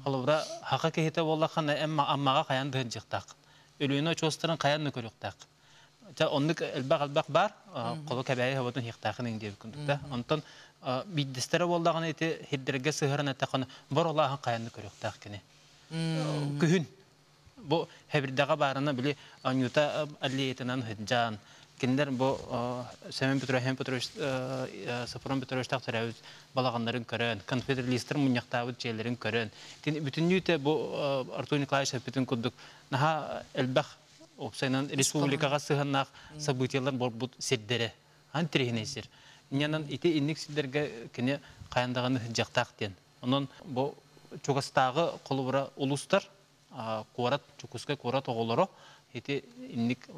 Холобура, хака киһитэ буоллаххына Аммаҕа хайаан да сылдьыахтааххын. Өлүөнэ очуостарын хайаан да көрүөхтээххин. Чэ, оннук элбэх-элбэх баар, холу кэбээйи хоботун иһиэхтээхин иҥ диэбит курдук да. Онтон биирдэстэрэ буоллаҕына ити хирдэргэ сыһыран эттэххинэ бор олааһын хайаан да көрүөхтээх кини. Күһүн бу хэбирдэҕэ баарына били Анюта аллеятынан сылдьан кинилэр бу Семен Петрович, Семен Петрович, Софрон Петровичтаах төрөөбүт балаҕаннарын көрөн, конфедералистар мунньахтаабыт дьиэлэрин көрөн, бүтүннүүтэ бу Артур Николаевич эппитин курдук наһаа элбэх уопсайынан республикаҕа сыһыаннаах событиелар буолбут сирдэрэ ан тириһинэй сир. Инньэнэн ити инник сирдэргэ кини хайан даҕаны сылдьыахтаах диэн. Онон бу чугастааҕы холобура улуустар куорат, Дьокуускай куорат оҕолоро ити инник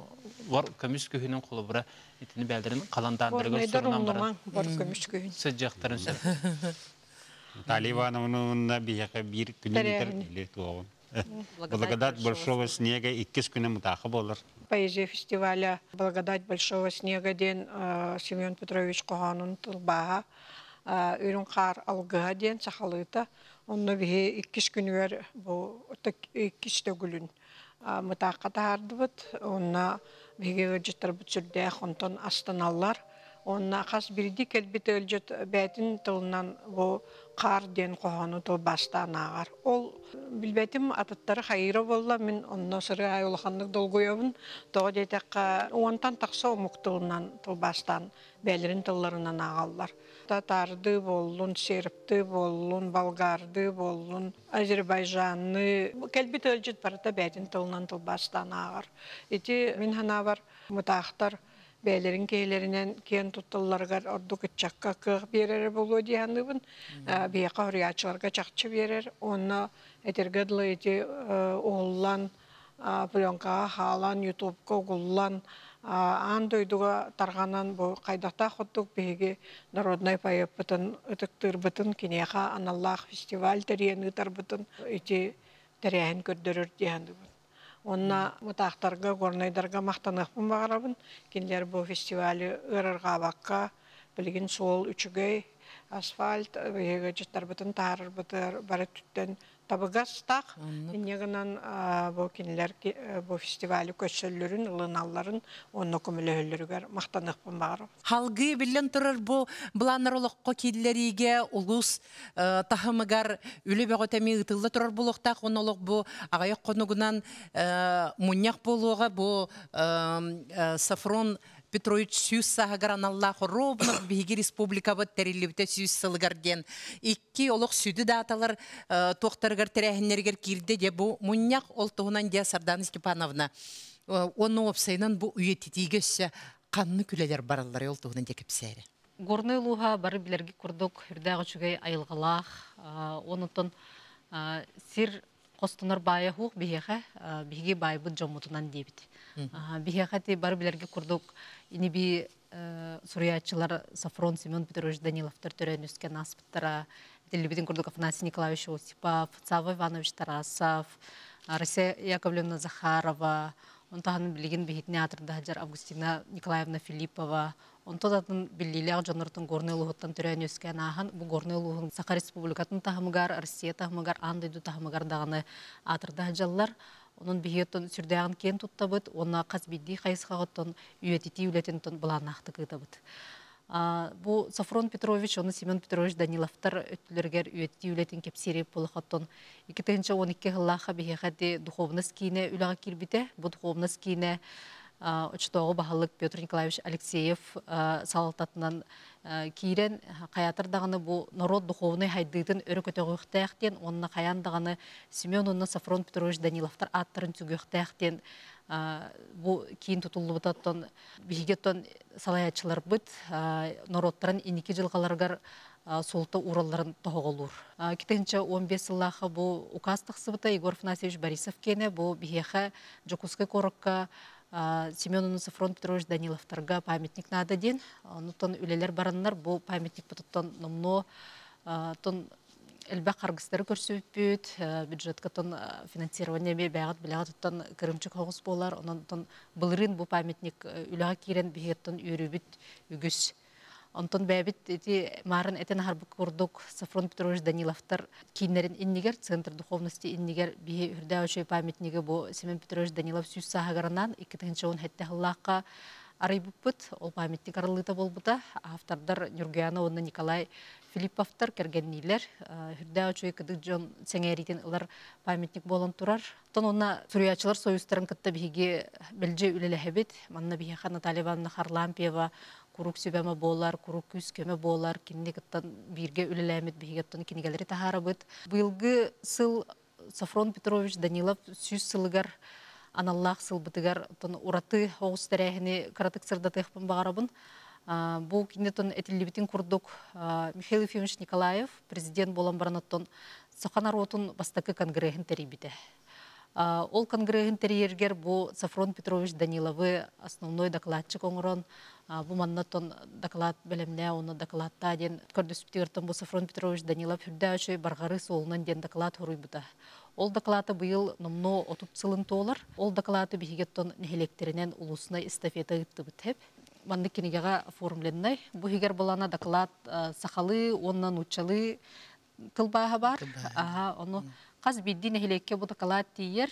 бар көмүс күһүнүн холобура итини бээлэрин халандаандарыгар сурунан баран бар көмүс күһүн сылдьыахтарын сөп. Наталья Ивановна биһиэхэ биир күнүн туоҕун. Благодать большого снега иккис күнэ мутааха буолар. Поэзия фестиваля «Благодать большого снега» диэн Семен Петрович хоһоонун тылбааһа үрүҥ хаар алгыһа диэн сахалыыта. Онно биһи иккис күнүгэр бу иккис төгүлүн мытаахха таһаардыбыт. Онно биһиги ыалдьыттарбыт сүрдээх онтон астаналлар. Уонна хас биирдии кэлбит ыалдьыт бэйэтин тылынан бу хаар диэн хоһоону тылбаастаан ааҕар. Ол билбэтим атыттары хайыыра буолла, мин онно сырыы аайы улаханнык долгуйабын. Тоҕо диэтэххэ, уонтан тахса омук тылынан тылбаастаан бэйэлэрин тылларынан ааҕаллар. Татаардыы буоллун, сербтыы буоллун, болгардыы буоллун, азербайджанныы кэлбит ыалдьыт барыта бэйэтин тылынан тылбаастаан ааҕар. Ити мин санаабар мытаахтар бэйэлэрин киһилэринэн киэн тутталларыгар ордук ыччакка кыах биэрэрэ буолуо дии саныыбын. Биһиэхэ хоруйааччыларга чахчы биэрэр уонна этэргэ дылы ити уһуллан пленкаҕа хаалан, ютубка угуллан аан дойдуга тарҕанан бу хайдахтаах курдук биһиги народнай поэппытын ытыктыырбытын, киниэхэ аналлаах фестиваль тэрийэн ыытарбытын ити тэрээһин көрдөрөр дии саныыбын. Онна мытаахтарга, горнайдарга махтаныахпын баҕарабын. Кинилэр бу фестивалы ыарырҕаабакка, билигин суол үчүгэй, асфальт, биһиги дьыттарбытын таһаарарбытыгар бары түттэн табыгастаах. Инньэ гынан бу кинилэр бу фестивалы көрсөллөрүн, ылыналларын, онно көмөлөһөллөрүгэр махтаныахпын баҕарабын. Халгыы биллэн турар бу былааннар олоххо киллэриигэ улуус таһымыгар үлэ бөҕөтө эмиэ ыытылла турар буолуохтаах. Онно олох бу аҕыйах хонугунан мунньах буолуоҕа. Бу Софрон Петрович 100 сааһыгар аналлаах ровно биһиги республикабыт тэриллибитэ 100 сылыгар диэн икки олох сүдү дааталар туохтарыгар тэрээһиннэригэр киирдэ дьэ бу мунньах ол туһунан дьэ Сардана Степановна уонна уопсайынан бу үйэтитиигэ өссө ханнык үлэлэр бараллар ол туһунан дьэ кэпсээрэ. Горнай улууһа бары билэрги курдук үрдээх үчүгэй айылҕалаах онутун сир хостонор баайа хуох биһиэхэ биһиги баайбыт дьоммутунан диэбит. Биһиэхэ ти бары билэрги курдук иниби суруйааччылар Софрон Семен Петрович Даниловтар төрөөн үскен ааспыттара, этиллибитин курдук Афанасий Николаевич Осипов, Савва Иванович Тарасов, Россия Яковлевна Захарова, онтон билигин биһитини аатырдаһар Августина Николаевна Филиппова, Онтон атын биллиилээх дьоннортон Горнай улууһуттан төрөөн үөскээн ааһан, бу Горнай улууһун Саха Республикатын таһымыгар, Россия таһымыгар, аан дойду таһымыгар даҕаны аатырда сылдьаллар. Онон биһиги оттон сүрдээҕин киэн туттабыт уонна хас биирдии хайысхаҕа оттон үйэтитии үлэтин оттон былааннаахтык ыытабыт. Бу Софрон Петрович уонна Семен Петрович Даниловтар өттүлэригэр үйэтитии үлэтин кэпсиири буолахоттон 2012 сыллаахха биһиэхэ ити духовность киинэ үлэҕэ киирбитэ. Бу духовность киинэ оччотооҕу баһылык Петр Николаевич Алексеев салалтатынан киирэн хайаатар даҕаны бу норуот духовнай хайдыытын өрө көтөҕүөхтээх диэн уонна хайаан даҕаны Семен уонна Софрон Петрович Даниловтар ааттарын сүгүөхтээх диэн бу киин тутуллубута оттон биһиги оттон салайааччыларбыт норуоттарын инники дьылҕаларыгар суолта ууралларын тоһоҕолуур. 2015 сыллаахха бу указ тахсыбыта Егор Афанасьевич Борисов киэнэ бу биһиэхэ Дьокуускай куоракка Семен Софрон Петрович Даниловтарга памятник наада диэн. Онутон үлэлэр бараннар бу памятникпытыттан номнуо тон элбэх харгыстары көрсүбүппүт, бюджетка тон финансирование эмиэ бэйэҕит билэҕит оттон кырымчык соҕус буолар. Онон былырыын бу памятник үлэҕэ киирэн биһиэттэн үөрүүбүт үгүс. Онтон бэйэбит ити маарын этэн аһарбыт курдук Софрон Петрович Даниловтар кииннэрин иннигэр, Центр духовности иннигэр биһи үрдээх үчүгэй памятниги бу Семен Петрович Данилов 100 сааһыгарынан 2017 сыллаахха арыйбыппыт. Ол памятник арыллыыта буолбута. Автордар Нюргуяна уонна Николай Филипповтар кэргэнниилэр. Үрдээх үчүгэй кыдык дьон сэҥээриитин ылар памятник буолан турар. Тон онно суруйааччылар союзтарын кытта биһиги мэлдьи үлэлэһэбит. Манна биһиэхэ Наталья Ивановна Харлампьева куруук сүбэме буолар, куруук күүс көмө буолар. Кинини кытта бииргэ үлэлээммит биһиги оттон кинигэлэри таһаарабыт. Быйылгы сыл Софрон Петрович Данилов 100 сылыгар аналлаах сылбытыгар оттон ураты оҕус тэрээһини кыратык сырдатыахпын баҕарабын. Бу кинини оттон этиллибитин курдук Михаил Ефимович Николаев президент буолан баран оттон саха норуотун бастакы конгреһин тэрийбитэ. Ол конгреһин тэрийэргэр бу Софрон Петрович Даниловы основной докладчик оҥорон, бу манна тон доклад бэлэмнээ уонна докладтаа диэн көрдөспүтүгэр бу Софрон Петрович Данилов үрдээх үчүгэй барҕарыы суолунан диэн доклад хоруйбута. Ол доклада быйыл номнуо 30 сылын туолар. Ол доклады биһиги оттон нэһилиэктэринэн улуснай эстафета ыыттыбыт хэп. Маннык кинигэҕэ оформленнай. Бу иһигэр булана доклад сахалыы уонна нууччалыы тылбааһа бар. Аха, ону хас биирдии нэһилиэккэ бу дакылаат тиийэр.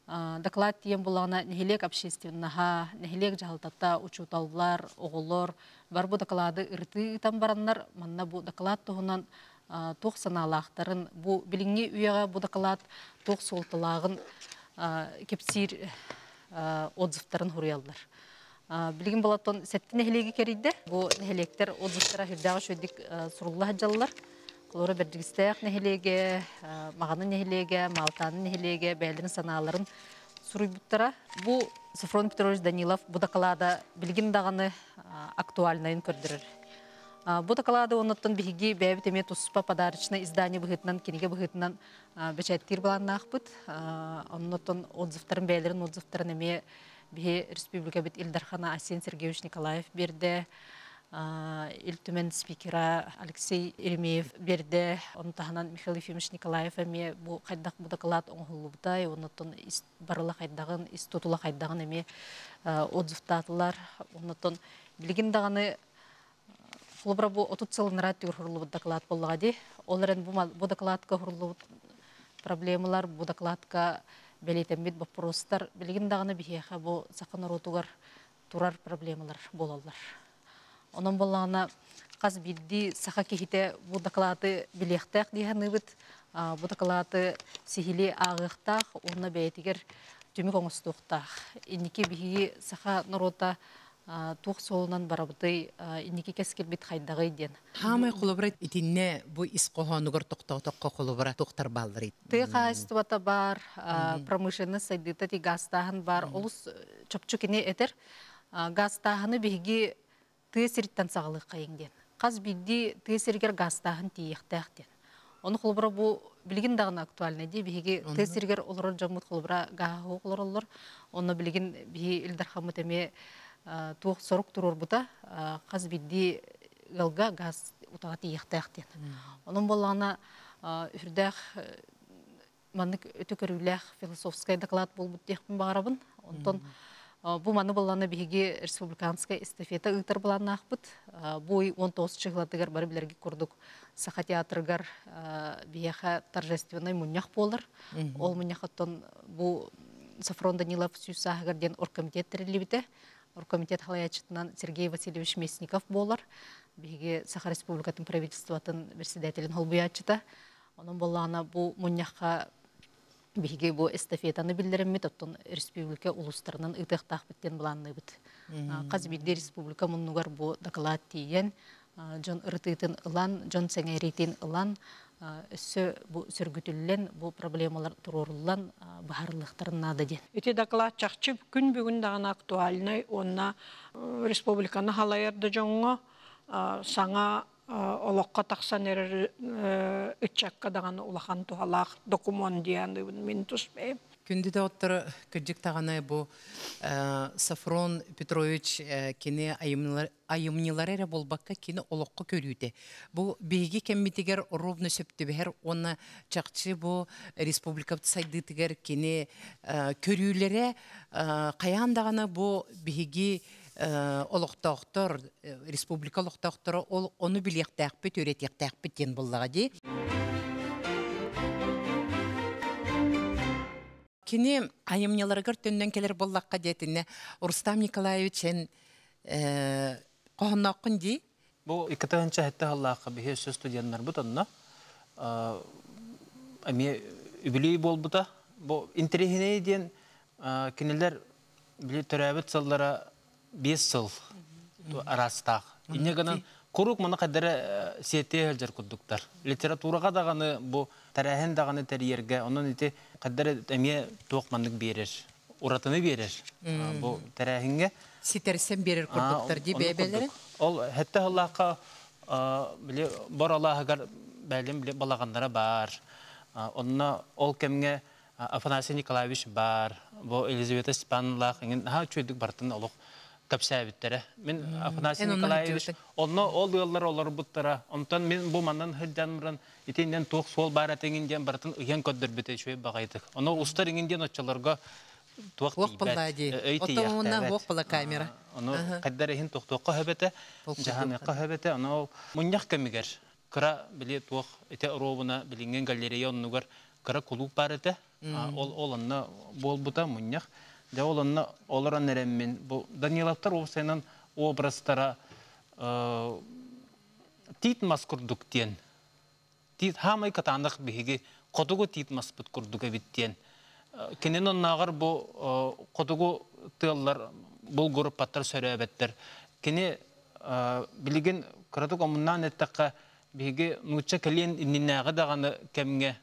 Дакылаат тиийэн буллаҕына нэһилиэк общественноһа, нэһилиэк дьаһалтата, учууталлар, оҕолор бар бу дакылаады ырытыы ыытан бараннар, манна бу дакылаат туһунан туох санаалаахтарын, бу билиҥҥи үйэҕэ бу дакылаат туох суолталааҕын кэпсиир отзывтарын суруйаллар. Билигин болоттон сэттэ нэһилиэги кэрийдэ. Бу нэһилиэктэр отзывтара үрдээх үчүгэйдик сурулла сылдьаллар. Холобура Бэрдьигэстээх нэһилиэгэ, Маҕаны нэһилиэгэ, Маалтааны нэһилиэгэ бэйэлэрин санааларын суруйбуттара. Бу Софрон Петрович Данилов бу дакылаада билигин даҕаны актуальнайын көрдөрөр. Бу дакылаады оннуттан биһиги бэйэбит эмиэ туспа подарочное издание быһыытынан, кинигэ быһыытынан бэчээттиир былааннаахпыт. Оннуттан отзывтарын, бэйэлэрин отзывтарын эмиэ биһи республикабыт Ил Дархана Айсен Сергеевич Николаев биэрдэ. Ил Түмэн спикера Алексей Еремеев берде, оны таһынан Михаил Ефимович Николаев эмиэ бу хайдах бу дакылаат оҥоһуллубутай, оннуттан барыла хайдагын, ис тутула хайдагын эмиэ отзывтаатылар. Оннуттан билигин даҕаны холобура бу 30 сылынара түгэр хуруллубут доклад боллаҕа ди. Ол эрэн бу докладка хуруллубут проблемалар, бу докладка бэлиэтэммит боппуруостар билигин даҕаны биһиэхэ бу саха норуотугар турар проблемалар буолаллар. Онон боллаҕына хас биирдии саха киһитэ бу доклады билиэхтээх дии саныыбыт. Бу доклады сиһилии ааҕыахтаах уонна бэйэтигэр түмүк оҥостуохтаах. Инники биһиги саха норуота туох суолунан барабытый, инники кэскилбит хайдаҕый диэн. Хаамай холобура итиннэ бу ис хоһоонугар тохтоотоххо холобура туохтар баалларый? Тыа хаһаайыстыбата баар, промышленность сайдыыта ти газтааһын баар. Олус чопчу кини этэр. Газтааһыны биһиги тыа сириттэн саҕалыаххайыҥ диэн. Хас биирдии тыа сиригэр газтааһын тиийиэхтээх диэн. Ону холобура бу билигин даҕаны актуальный дии. Биһиги тыа сиригэр олорор дьоммут холобура гааһы олороллор. Онно билигин биһи Ил Дархаммыт эмиэ туох сорук туруорбута хас биирдии ыалга газ утаҕа тиийиэхтээх диэн. Онон буоллаҕына үрдээх маннык өтө көрүүлээх философскай доклад буолбут диэхпин баҕарабын. Онтон бу маны буллана биһиги республиканскай эстафета ыытар былааннаахпыт. Бу ый 19 чыһылатыгар бары билэрги курдук Саха театрыгар биһиэхэ торжественный мунньах буолар. Ол мунньахаттан бу Софрон Данилов сүүс сааһыгар диэн оргкомитет тэриллибитэ. Оргкомитет халайааччытынан Сергей Васильевич Местников буолар. Биһиги Саха Республикатын правительствотын председателин холбуйааччыта. Онон буоллаҕына бу мунньахха биһиги бу эстафетаны биллэриммит, оттон республика улуустарынан ыытыахтаахпыт диэн былаанныыбыт. Хас биирдии республика муннугар бу доклад тиийэн, дьон ырытыытын ылан, дьон сэҥээриитин ылан, өссө бу сөргүтүллэн, бу проблемалар туруоруллан быһаарыллыахтарын наада диэн. Ити доклад чахчы күн бүгүн даҕаны актуальнай уонна республиканы халайар да дьоҥҥо саҥа олоххо тахсан эрэр ыччакка даҕаны улахан туһалаах докумуон диэн мин тус бэйэм. Күндү доҕоттор, кырдьык даҕаны бу Софрон Петрович кини айымньылара эрэ буолбакка, кини олоххо көрүүтэ. Бу биһиги кэммитигэр ровно сөптүбэһэр уонна чахчы бу республикабыт сайдыытыгар кини көрүүлэрэ хайаан даҕаны бу биһиги олохтоохтор, республика олохтоохторо ол ону билиэхтээхпит, үөрэтиэхтээхпит диэн буоллаҕа дии. Кини айымньыларыгар төннөн кэлэр буоллахха диэтинэ Рустам Николаевич эн хоһоннооххун дии. Бу 2007 сыллаахха биһи өссө студеннарбыт онно эмиэ үбүлүй буолбута. Бу интэриэһинэй диэн кинилэр били төрөөбүт сыллара 5 сыл араастаах. Инньэ гынан куруук маны хайдара сиэтиэ сылдьар курдуктар. Литератураҕа даҕаны бу тэрээһин даҕаны тэрийэргэ онон ити хайдара эмиэ туох маннык биэрэр, уратыны биэрэр бу тэрээһиҥҥэ. Ситэрсэн биэрэр курдуктар дии бэйбэлэрин. Ол хэтте сыллаахха били боролааһыгар бэлим били балаҕаннара баар. Онно ол кэмҥэ Афанасий Николаевич баар, бу Елизавета Степановналаах иҥин наһаа үчүгэйдик барытын олох кэпсээбиттэрэ. Мин Афанасий Николаевич онно ол ыаллар олорбуттара. Онтон мин бу манан сылдьан баран итиннэн туох суол баар этиҥин диэн барытын ыйан көрдөрбүтэ үчүгэй баҕайытык. Ону устар иҥин диэн оччолорго туох тиийбэт, өй тиийэхтээбэт. Камера. Ону хайдар иһин тохтуохха хөбөтө, дьаһаныахха хөбөтө. Ону мунньах кэмигэр кыра били туох ити оруобуна билиҥҥин галерея оннугар кыра кулууп баар этэ. Ол ол онно буолбута мунньах. Дьэ ол онно олорон эрэммин бу Даниловтар уопсайынан образтара тиит мас курдук диэн. Тиит хаамай кытаанах биһиги хотугу тиит маспыт курдук эбит диэн. Кинин оннооҕор бу хотугу тыаллар булгуруппаттар сөрөөбөттөр. Кини билигин кыратык омуннаан эттэххэ биһиги нуучча кэлиэн иннинээҕи даҕаны кэмҥэ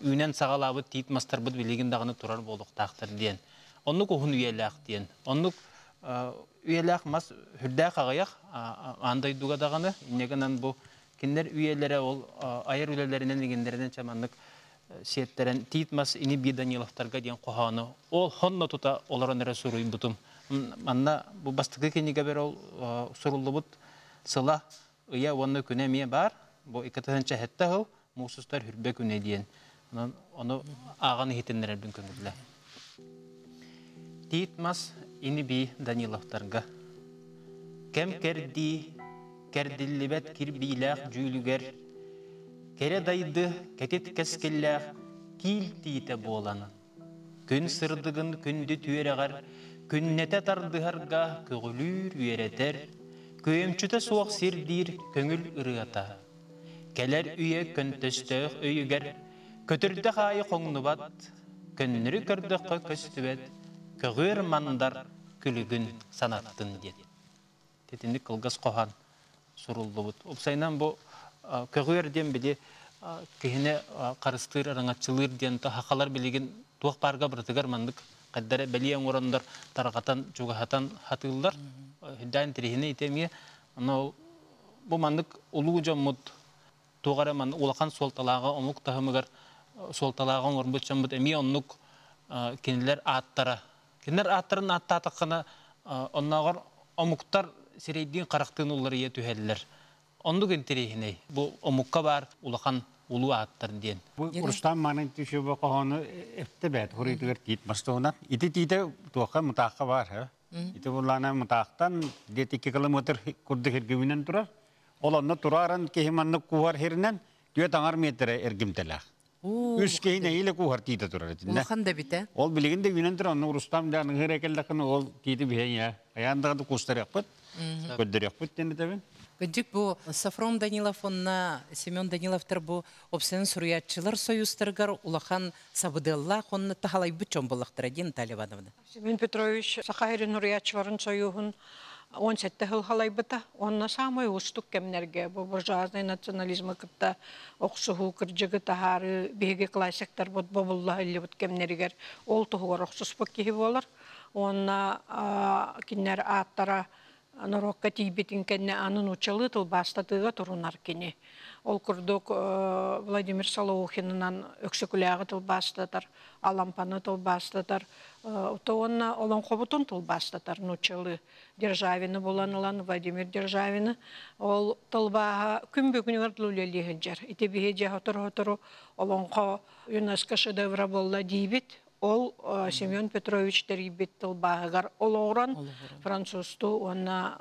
үүнэн саҕалаабыт тиит мастарбыт билигин даҕаны турар буолуохтаахтар диэн. Оннук уһун үйэлээх диэн. Оннук үйэлээх мас үрдээх аҕыйах аан дойдуга даҕаны. Инньэ гынан бу кинилэр үйэлэрэ ол айар үлэлэринэн иҥиннэринэн чаманнык сиэттэрэн тиит мас ини бии Даниловтарга диэн хоһоону ол хонно тута олорон эрэ суруйбутум. Манна бу бастакы кинигэбэр ол суруллубут. Сыла ыйа уонна күнэ эмиэ баар. Бу 2007 сыл муус устар хүрбэ күнэ диэн. Онон ону ааҕан иһитиннэрэрбин көҥүллэ. Тиит мас ини-бии Даниловтарга. Кэм кэрдии, кэрдиллибэт кирбиилээх дьүүлүгэр, кэрэ дайды кэтит кэскиллээх киил тиитэ буолан, күн сырдыгын күндү түөрэҕэр күннэтэ тардыһарга көҕүлүүр үөрэтэр, күөмчүтэ суох сирдиир көҥүл ырыата. Кэлэр үйэ көнтөстөөх өйүгэр көтүрдэх аайы хоҥнубат, көннөрү көрдөххө көстүбэт көҕүөр мандар күлүгүн санаттын диэн. Титинник кылгас хоһоон суруллубут. Упсайынан бу көҕүөр диэн били киһини харыстыыр, араҥаччылыыр диэн хахалар билигин туох баарга барытыгар маннык хайдара бэлиэ оҥороннор тарҕатан, чугаһатан хатыыллар. Хүндээн тириһини итэмиэ. Ону бу маннык улуу дьоммут туох эрэ ман улахан суолталааҕы омук таһымыгар суолталааҕы оҥорбут дьоммут эмиэ оннук кинилэр ааттара. Кинилэр ааттарын ааттаатаххына оннооҕор омуктар сирэйдиин харахтыын уларыйа түһэллэр. Оннук интэриэһинэй. Бу омукка баар улахан улуу ааттар диэн. Бу Рустам манын түшүбө хоһоону эфте бэт хуруйтугар тиит мастуһунан. Ити тиите туохха мутаахха бар, ха? Ити буллаана мутаахтан где-то 2 километр курдук эргиминен турар. Ол онно турааран киһи маннык куһар хиринен түөрт аҥар метре эргимтэлээх. Үс киһи нэһиилэ куһар тиитэ турар итиннэ. Улахан да битэ. Ол билигин да үүнэн турар, онно Рустам да аныгыр экеллэххин ол тиити биһэн я. Аян даҕаны кустарыахпыт, көрдөрүөхпүт диэн этэбин. Кыдьык бу Софрон Данилов онна Семен Даниловтар бу опсен суруйааччылар союзтарыгар улахан сабыдыаллаах онно тахалайбыт чон буллахтара диэн Наталья Ивановна. Семен Петрович Саха сирин суруйааччыларын союһун 17 сыл халайбыта. Онно самый уустук кэмнэргэ бу буржуазный национализмы кытта охсуһуу кырдьыгы таһаары биһиги классиктар бут бобулла иллибит кэмнэригэр ол туһугар охсуспут киһи буолар. Онна кинилэр ааттара норуокка тиийбитин кэннэ аны нууччалыы тылбаастатыыга турунар кини. Ол курдук Владимир Солоухинынан Өксөкүлээҕи тылбаастатар, Алампаны тылбаастатар, онна олоҥхобутун тылбаастатар нууччалыы Державины булан ылан Владимир Державины ол тылбааһа күн бүгүнүгэр үлэлии сылдьар. Ити биһи дьэ хотору-хотору олоҥхо ЮНЕСКО шедевра буолла диибит. Ол Семен Петрович тэрийбит тылбааһыгар олоҕуран французтуу уонна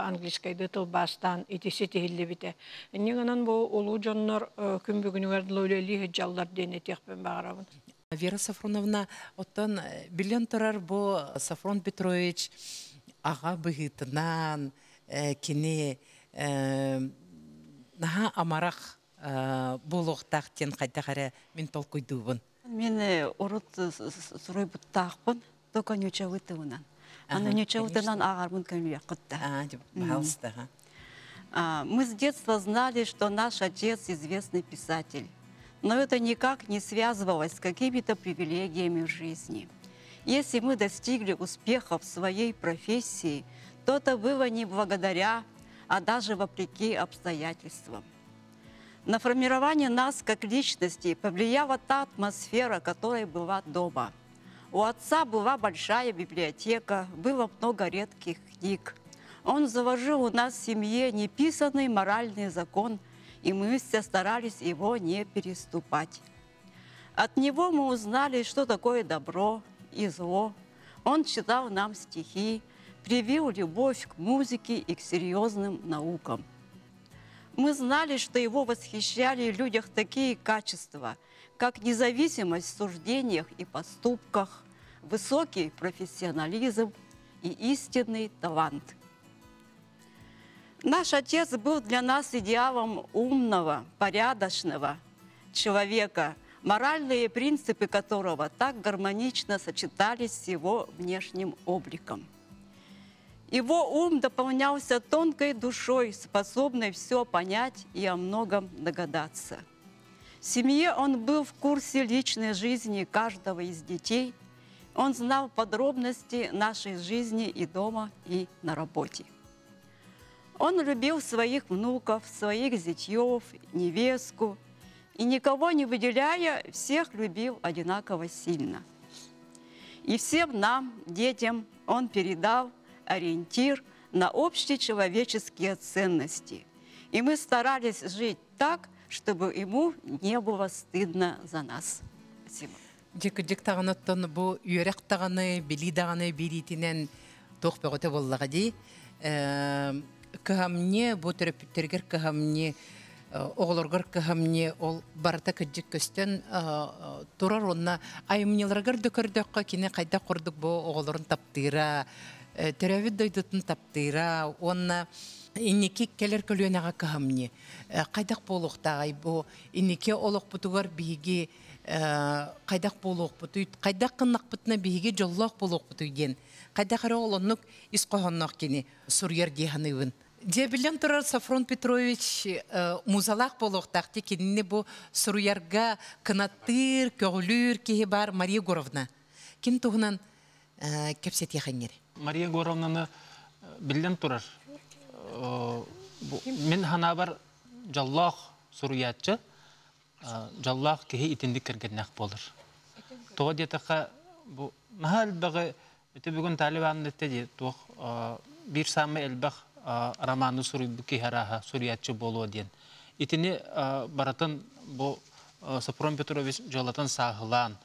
английскайды тылбаастаан итиси тиһиллибитэ. Иннигэнэн бу улуу дьоннор күн бүгүнүгэр үлэлии сылдьаллар диэн этиэхпин баҕарабын. Вера Сафроновна, оттон билэн турар бу Софрон Петрович аҕа быһыытынан кини наһаа амарах буолуохтаах диэн хайдах эрэ мин толкуйдуубун. Мин урут суруйбуттаахпын, только ньучалытыынан. Аны ньучалытынан ааҕарбын көмүөххүттэ. Пожалуйста. Мы с детства знали, что наш отец известный писатель. Но это никак не связывалось с какими-то привилегиями в жизни. Если мы достигли успеха в своей профессии, то это было не благодаря, а даже вопреки обстоятельствам. На формирование нас как личности повлияла та атмосфера, которая была дома. У отца была большая библиотека, было много редких книг. Он заложил у нас в семье неписанный моральный закон, и мы все старались его не переступать. От него мы узнали, что такое добро и зло. Он читал нам стихи, привил любовь к музыке и к серьезным наукам. Мы знали, что его восхищали в людях такие качества, как независимость в суждениях и поступках, высокий профессионализм и истинный талант. Наш отец был для нас идеалом умного, порядочного человека, моральные принципы которого так гармонично сочетались с его внешним обликом. Его ум дополнялся тонкой душой, способной все понять и о многом догадаться. В семье он был в курсе личной жизни каждого из детей. Он знал подробности нашей жизни и дома, и на работе. Он любил своих внуков, своих зятьев, невестку, и никого не выделяя, всех любил одинаково сильно. И всем нам, детям, он передал ориентир на общечеловеческие ценности. И мы старались жить так, чтобы ему не было стыдно за нас. Спасибо. Дьик даҕаны бу үөрэх даҕаны, билии даҕаны биэриитинэн туох бөҕөтө буоллаҕа дии. Кыһамньы, бу төрөппүттэригэр кыһамньы, оҕолоргор кыһамньы ол барыта кырдьык көстөн турар онна айымньыларыгар да көрдөххө кини хайдах курдук бу оҕолорун таптыыра, төрөөбүт дойдутун таптыыра уонна инники кэлэр көлүөнэҕэ кыһамньы хайдах буолуохтааҕай бу инники олохпутугар биһиги хайдах буолуохпутуй, хайдах гыннахпытына биһиги дьоллоох буолуохпутуй диэн хайдах эрэ ол оннук ис хоһоонноох кини суруйар дии саныыбын. Дьэ биллэн турар Софрон Петрович музалаах буолуохтаах дии кинини бу суруйарга кынаттыыр, көҕүлүүр киһи баар Мария Егоровна. Ким туһунан кэпсэтиэхиҥҥэр? Мария Егоровнаны биллэн турар мин санаабар дьоллоох суруйааччы, дьоллоох киһи итинник кэргэннээх буолар. Тоҕо диэтэххэ бу наһаа элбэҕи ити бүгүн Талибан эттэ дии туох биир саамай элбэх романы суруйбут киһи арааһа суруйааччы буолуо диэн. Итини барытын бу Сопром Петрович дьыалатын сааһылаан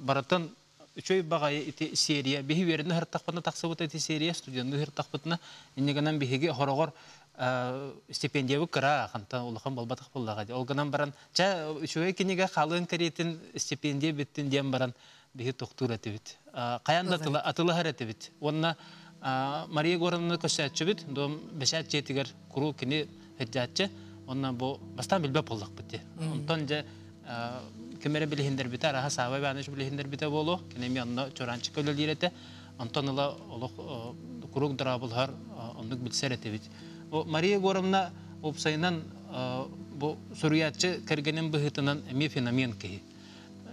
барытын үчүгэй баҕайы ити серия биһи үөрэнэ сырыттахпытына тахсыбыт ити серия студенныы сырыттахпытына иннигэнэн биһиги хороҕор стипендиябыт кыра хантан улахан буолбатах буоллаҕа дии. Ол гынан баран чэ үчүгэй кинигэ халыан кэриэтин стипендия бүттүн диэн баран биһи тохтуур этибит. Хайаан да атылаһар этибит. Уонна Мария Егоровна көссөөччүбүт, дом бэчээт дьиэтигэр куруук кини сылдьааччы. Онно бу бастаан билбэт буоллахпыт дии. Онтон дьэ ким эрэ билиһиннэрбитэ, араһа Саба Иванович билиһиннэрбитэ буолуо. Кини эмиэ онно Чураанчыкка үлэлиир этэ. Онтон ыла олох куруук дорооболоһор, оннук билсэр этибит. Мария Егоровна уопсайынан бу суруйааччы кэргэнин быһыытынан эмиэ феномен киһи.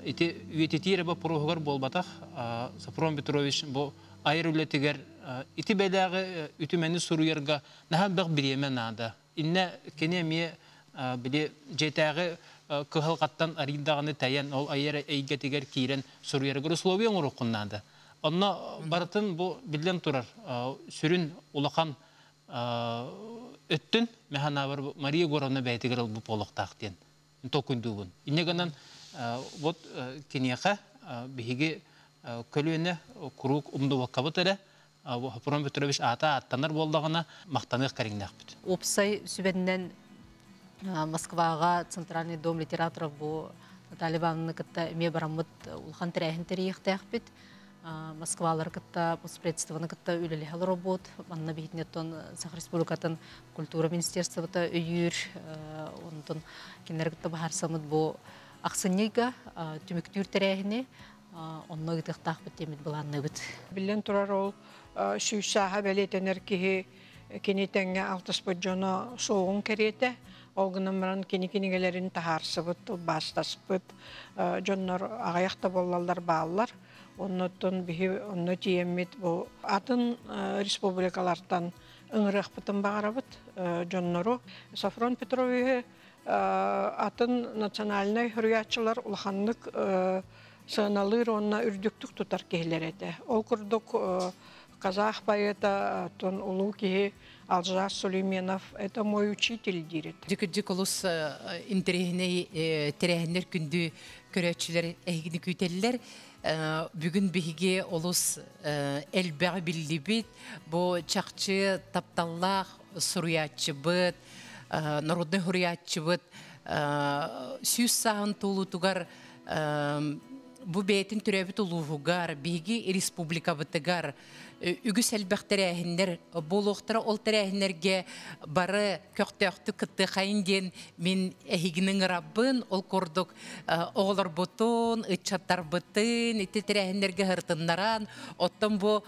Ити үйэтитии эрэ боппуруоһугар буолбатах, Софрон Петрович бу айар үлэтигэр ити бэлээҕи үтүмэни суруйарга наһаа элбэх бириэмэ наада. Иннэ кини эмиэ били дьиэтээҕи кыһалҕаттан арыйдаҕына тэйэн, ол айар эйгэтигэр киирэн суруйарыгар условия оҥоруоххун наада. Онно барытын бу биллэн турар сүрүн улахан өттүн мэханаабар Мария Егоровна бэйэтигэр ылбыт буолуохтаах диэн толкуйдуубун. Инньэ гынан вот киниэхэ биһиги көлүөнэ куруук умнубаккабыт эрэ Хопром Петрович аата ааттанар буоллаҕына махтаныах кэриҥнээхпит. Уопсай сүбэннэн Москваҕа Центральный дом литераторов бу Наталья Ивановна кытта эмиэ бараммыт улахан тэрээһин тэрийиэхтээхпит. Москвалары кытта постпредствоны кытта үлэлэһэ олоробут. Манна биһитинеттон Саха Республикатын культура министерствота өйүүр. Онтон кинилэри кытта баһарсаммыт бу ахсынньыйга түмүктүүр тэрээһини онно ыытыахтаахпыт диэммит былаанныыбыт. Биллэн турар ол сүүс сааһа бэлиэтэнэр киһи кини тэҥҥэ алтыспыт дьоно суоҕун кэриэтэ. Ол гынан баран кини кинигэлэрин таһаарсыбыт, тылбаастаспыт дьоннор аҕыйах да буоллаллар бааллар. Оннуттан биһи онно тиийэммит бу атын республикалартан ыҥырыахпытын баҕарабыт дьоннору. Софрон Петровиһы атын национальнай суруйааччылар улаханнык сыаналыыр уонна үрдүктүк тутар киһилэр этэ. Ол курдук казах поэта тон улуу киһи Алжас Сулейменов это мой учитель диир этэ. Дьикирдьик олус интэриэһинэй тэрээһиннэр күндү көрөөччүлэр эһигини күүтэллэр. Бүгүн биһиги олус элбэҕи биллибит. Бу чахчы тапталлаах суруйааччыбыт, народнай суруйааччыбыт сүүс сааһын туолуутугар бу бэйэтин төрөөбүт улууһугар, биһиги республикабытыгар үгүс элбэх тэрээһиннэр буолуохтара. Ол тэрээһиннэргэ бары көхтөөхтүк кыттыахайын диэн мин эһигини ыҥырабын. Ол курдук оҕолорбутун, ыччаттарбытын ити тэрээһиннэргэ сырытыннаран, оттон бу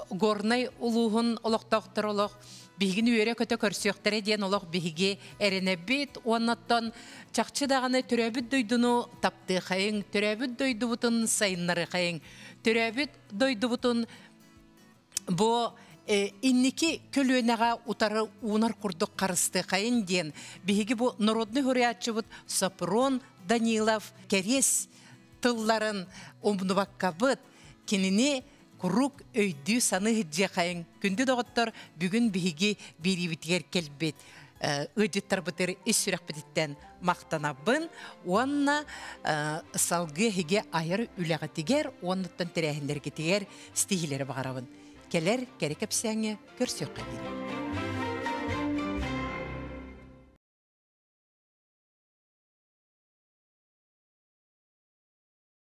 Горнай улууһун олохтоохторо олох биһигини үөрэ-көтө көрсүөхтэрэ диэн олох биһиги эрэнэбит. Уоннаттан чахчы даҕаны төрөөбүт дойдуну таптыахайыҥ, төрөөбүт дойдубутун сайыннарыахайыҥ, төрөөбүт дойдубутун бу инники көлүөнэҕэ утары уунар курдук харыстыахайын диэн биһиги бу народный суруйааччыбыт Сопрон Данилов кэриэс тылларын умнубаккабыт, кинини Куруук өйдүү саныы сылдьыаххайыҥ. Күндү доҕоттор, бүгүн биһиги биэриибитигэр кэлбит ыалдьыттарбытыгар ис сүрэхпититтэн махтанабын уонна салгыы эһиги айар үлэҕитигэр уоннуттан тэрээһиннэргитигэр ситиһиилэри баҕарабын. Кэлэр кэрэ кэпсээҥҥэ көрсүөххэ диэн.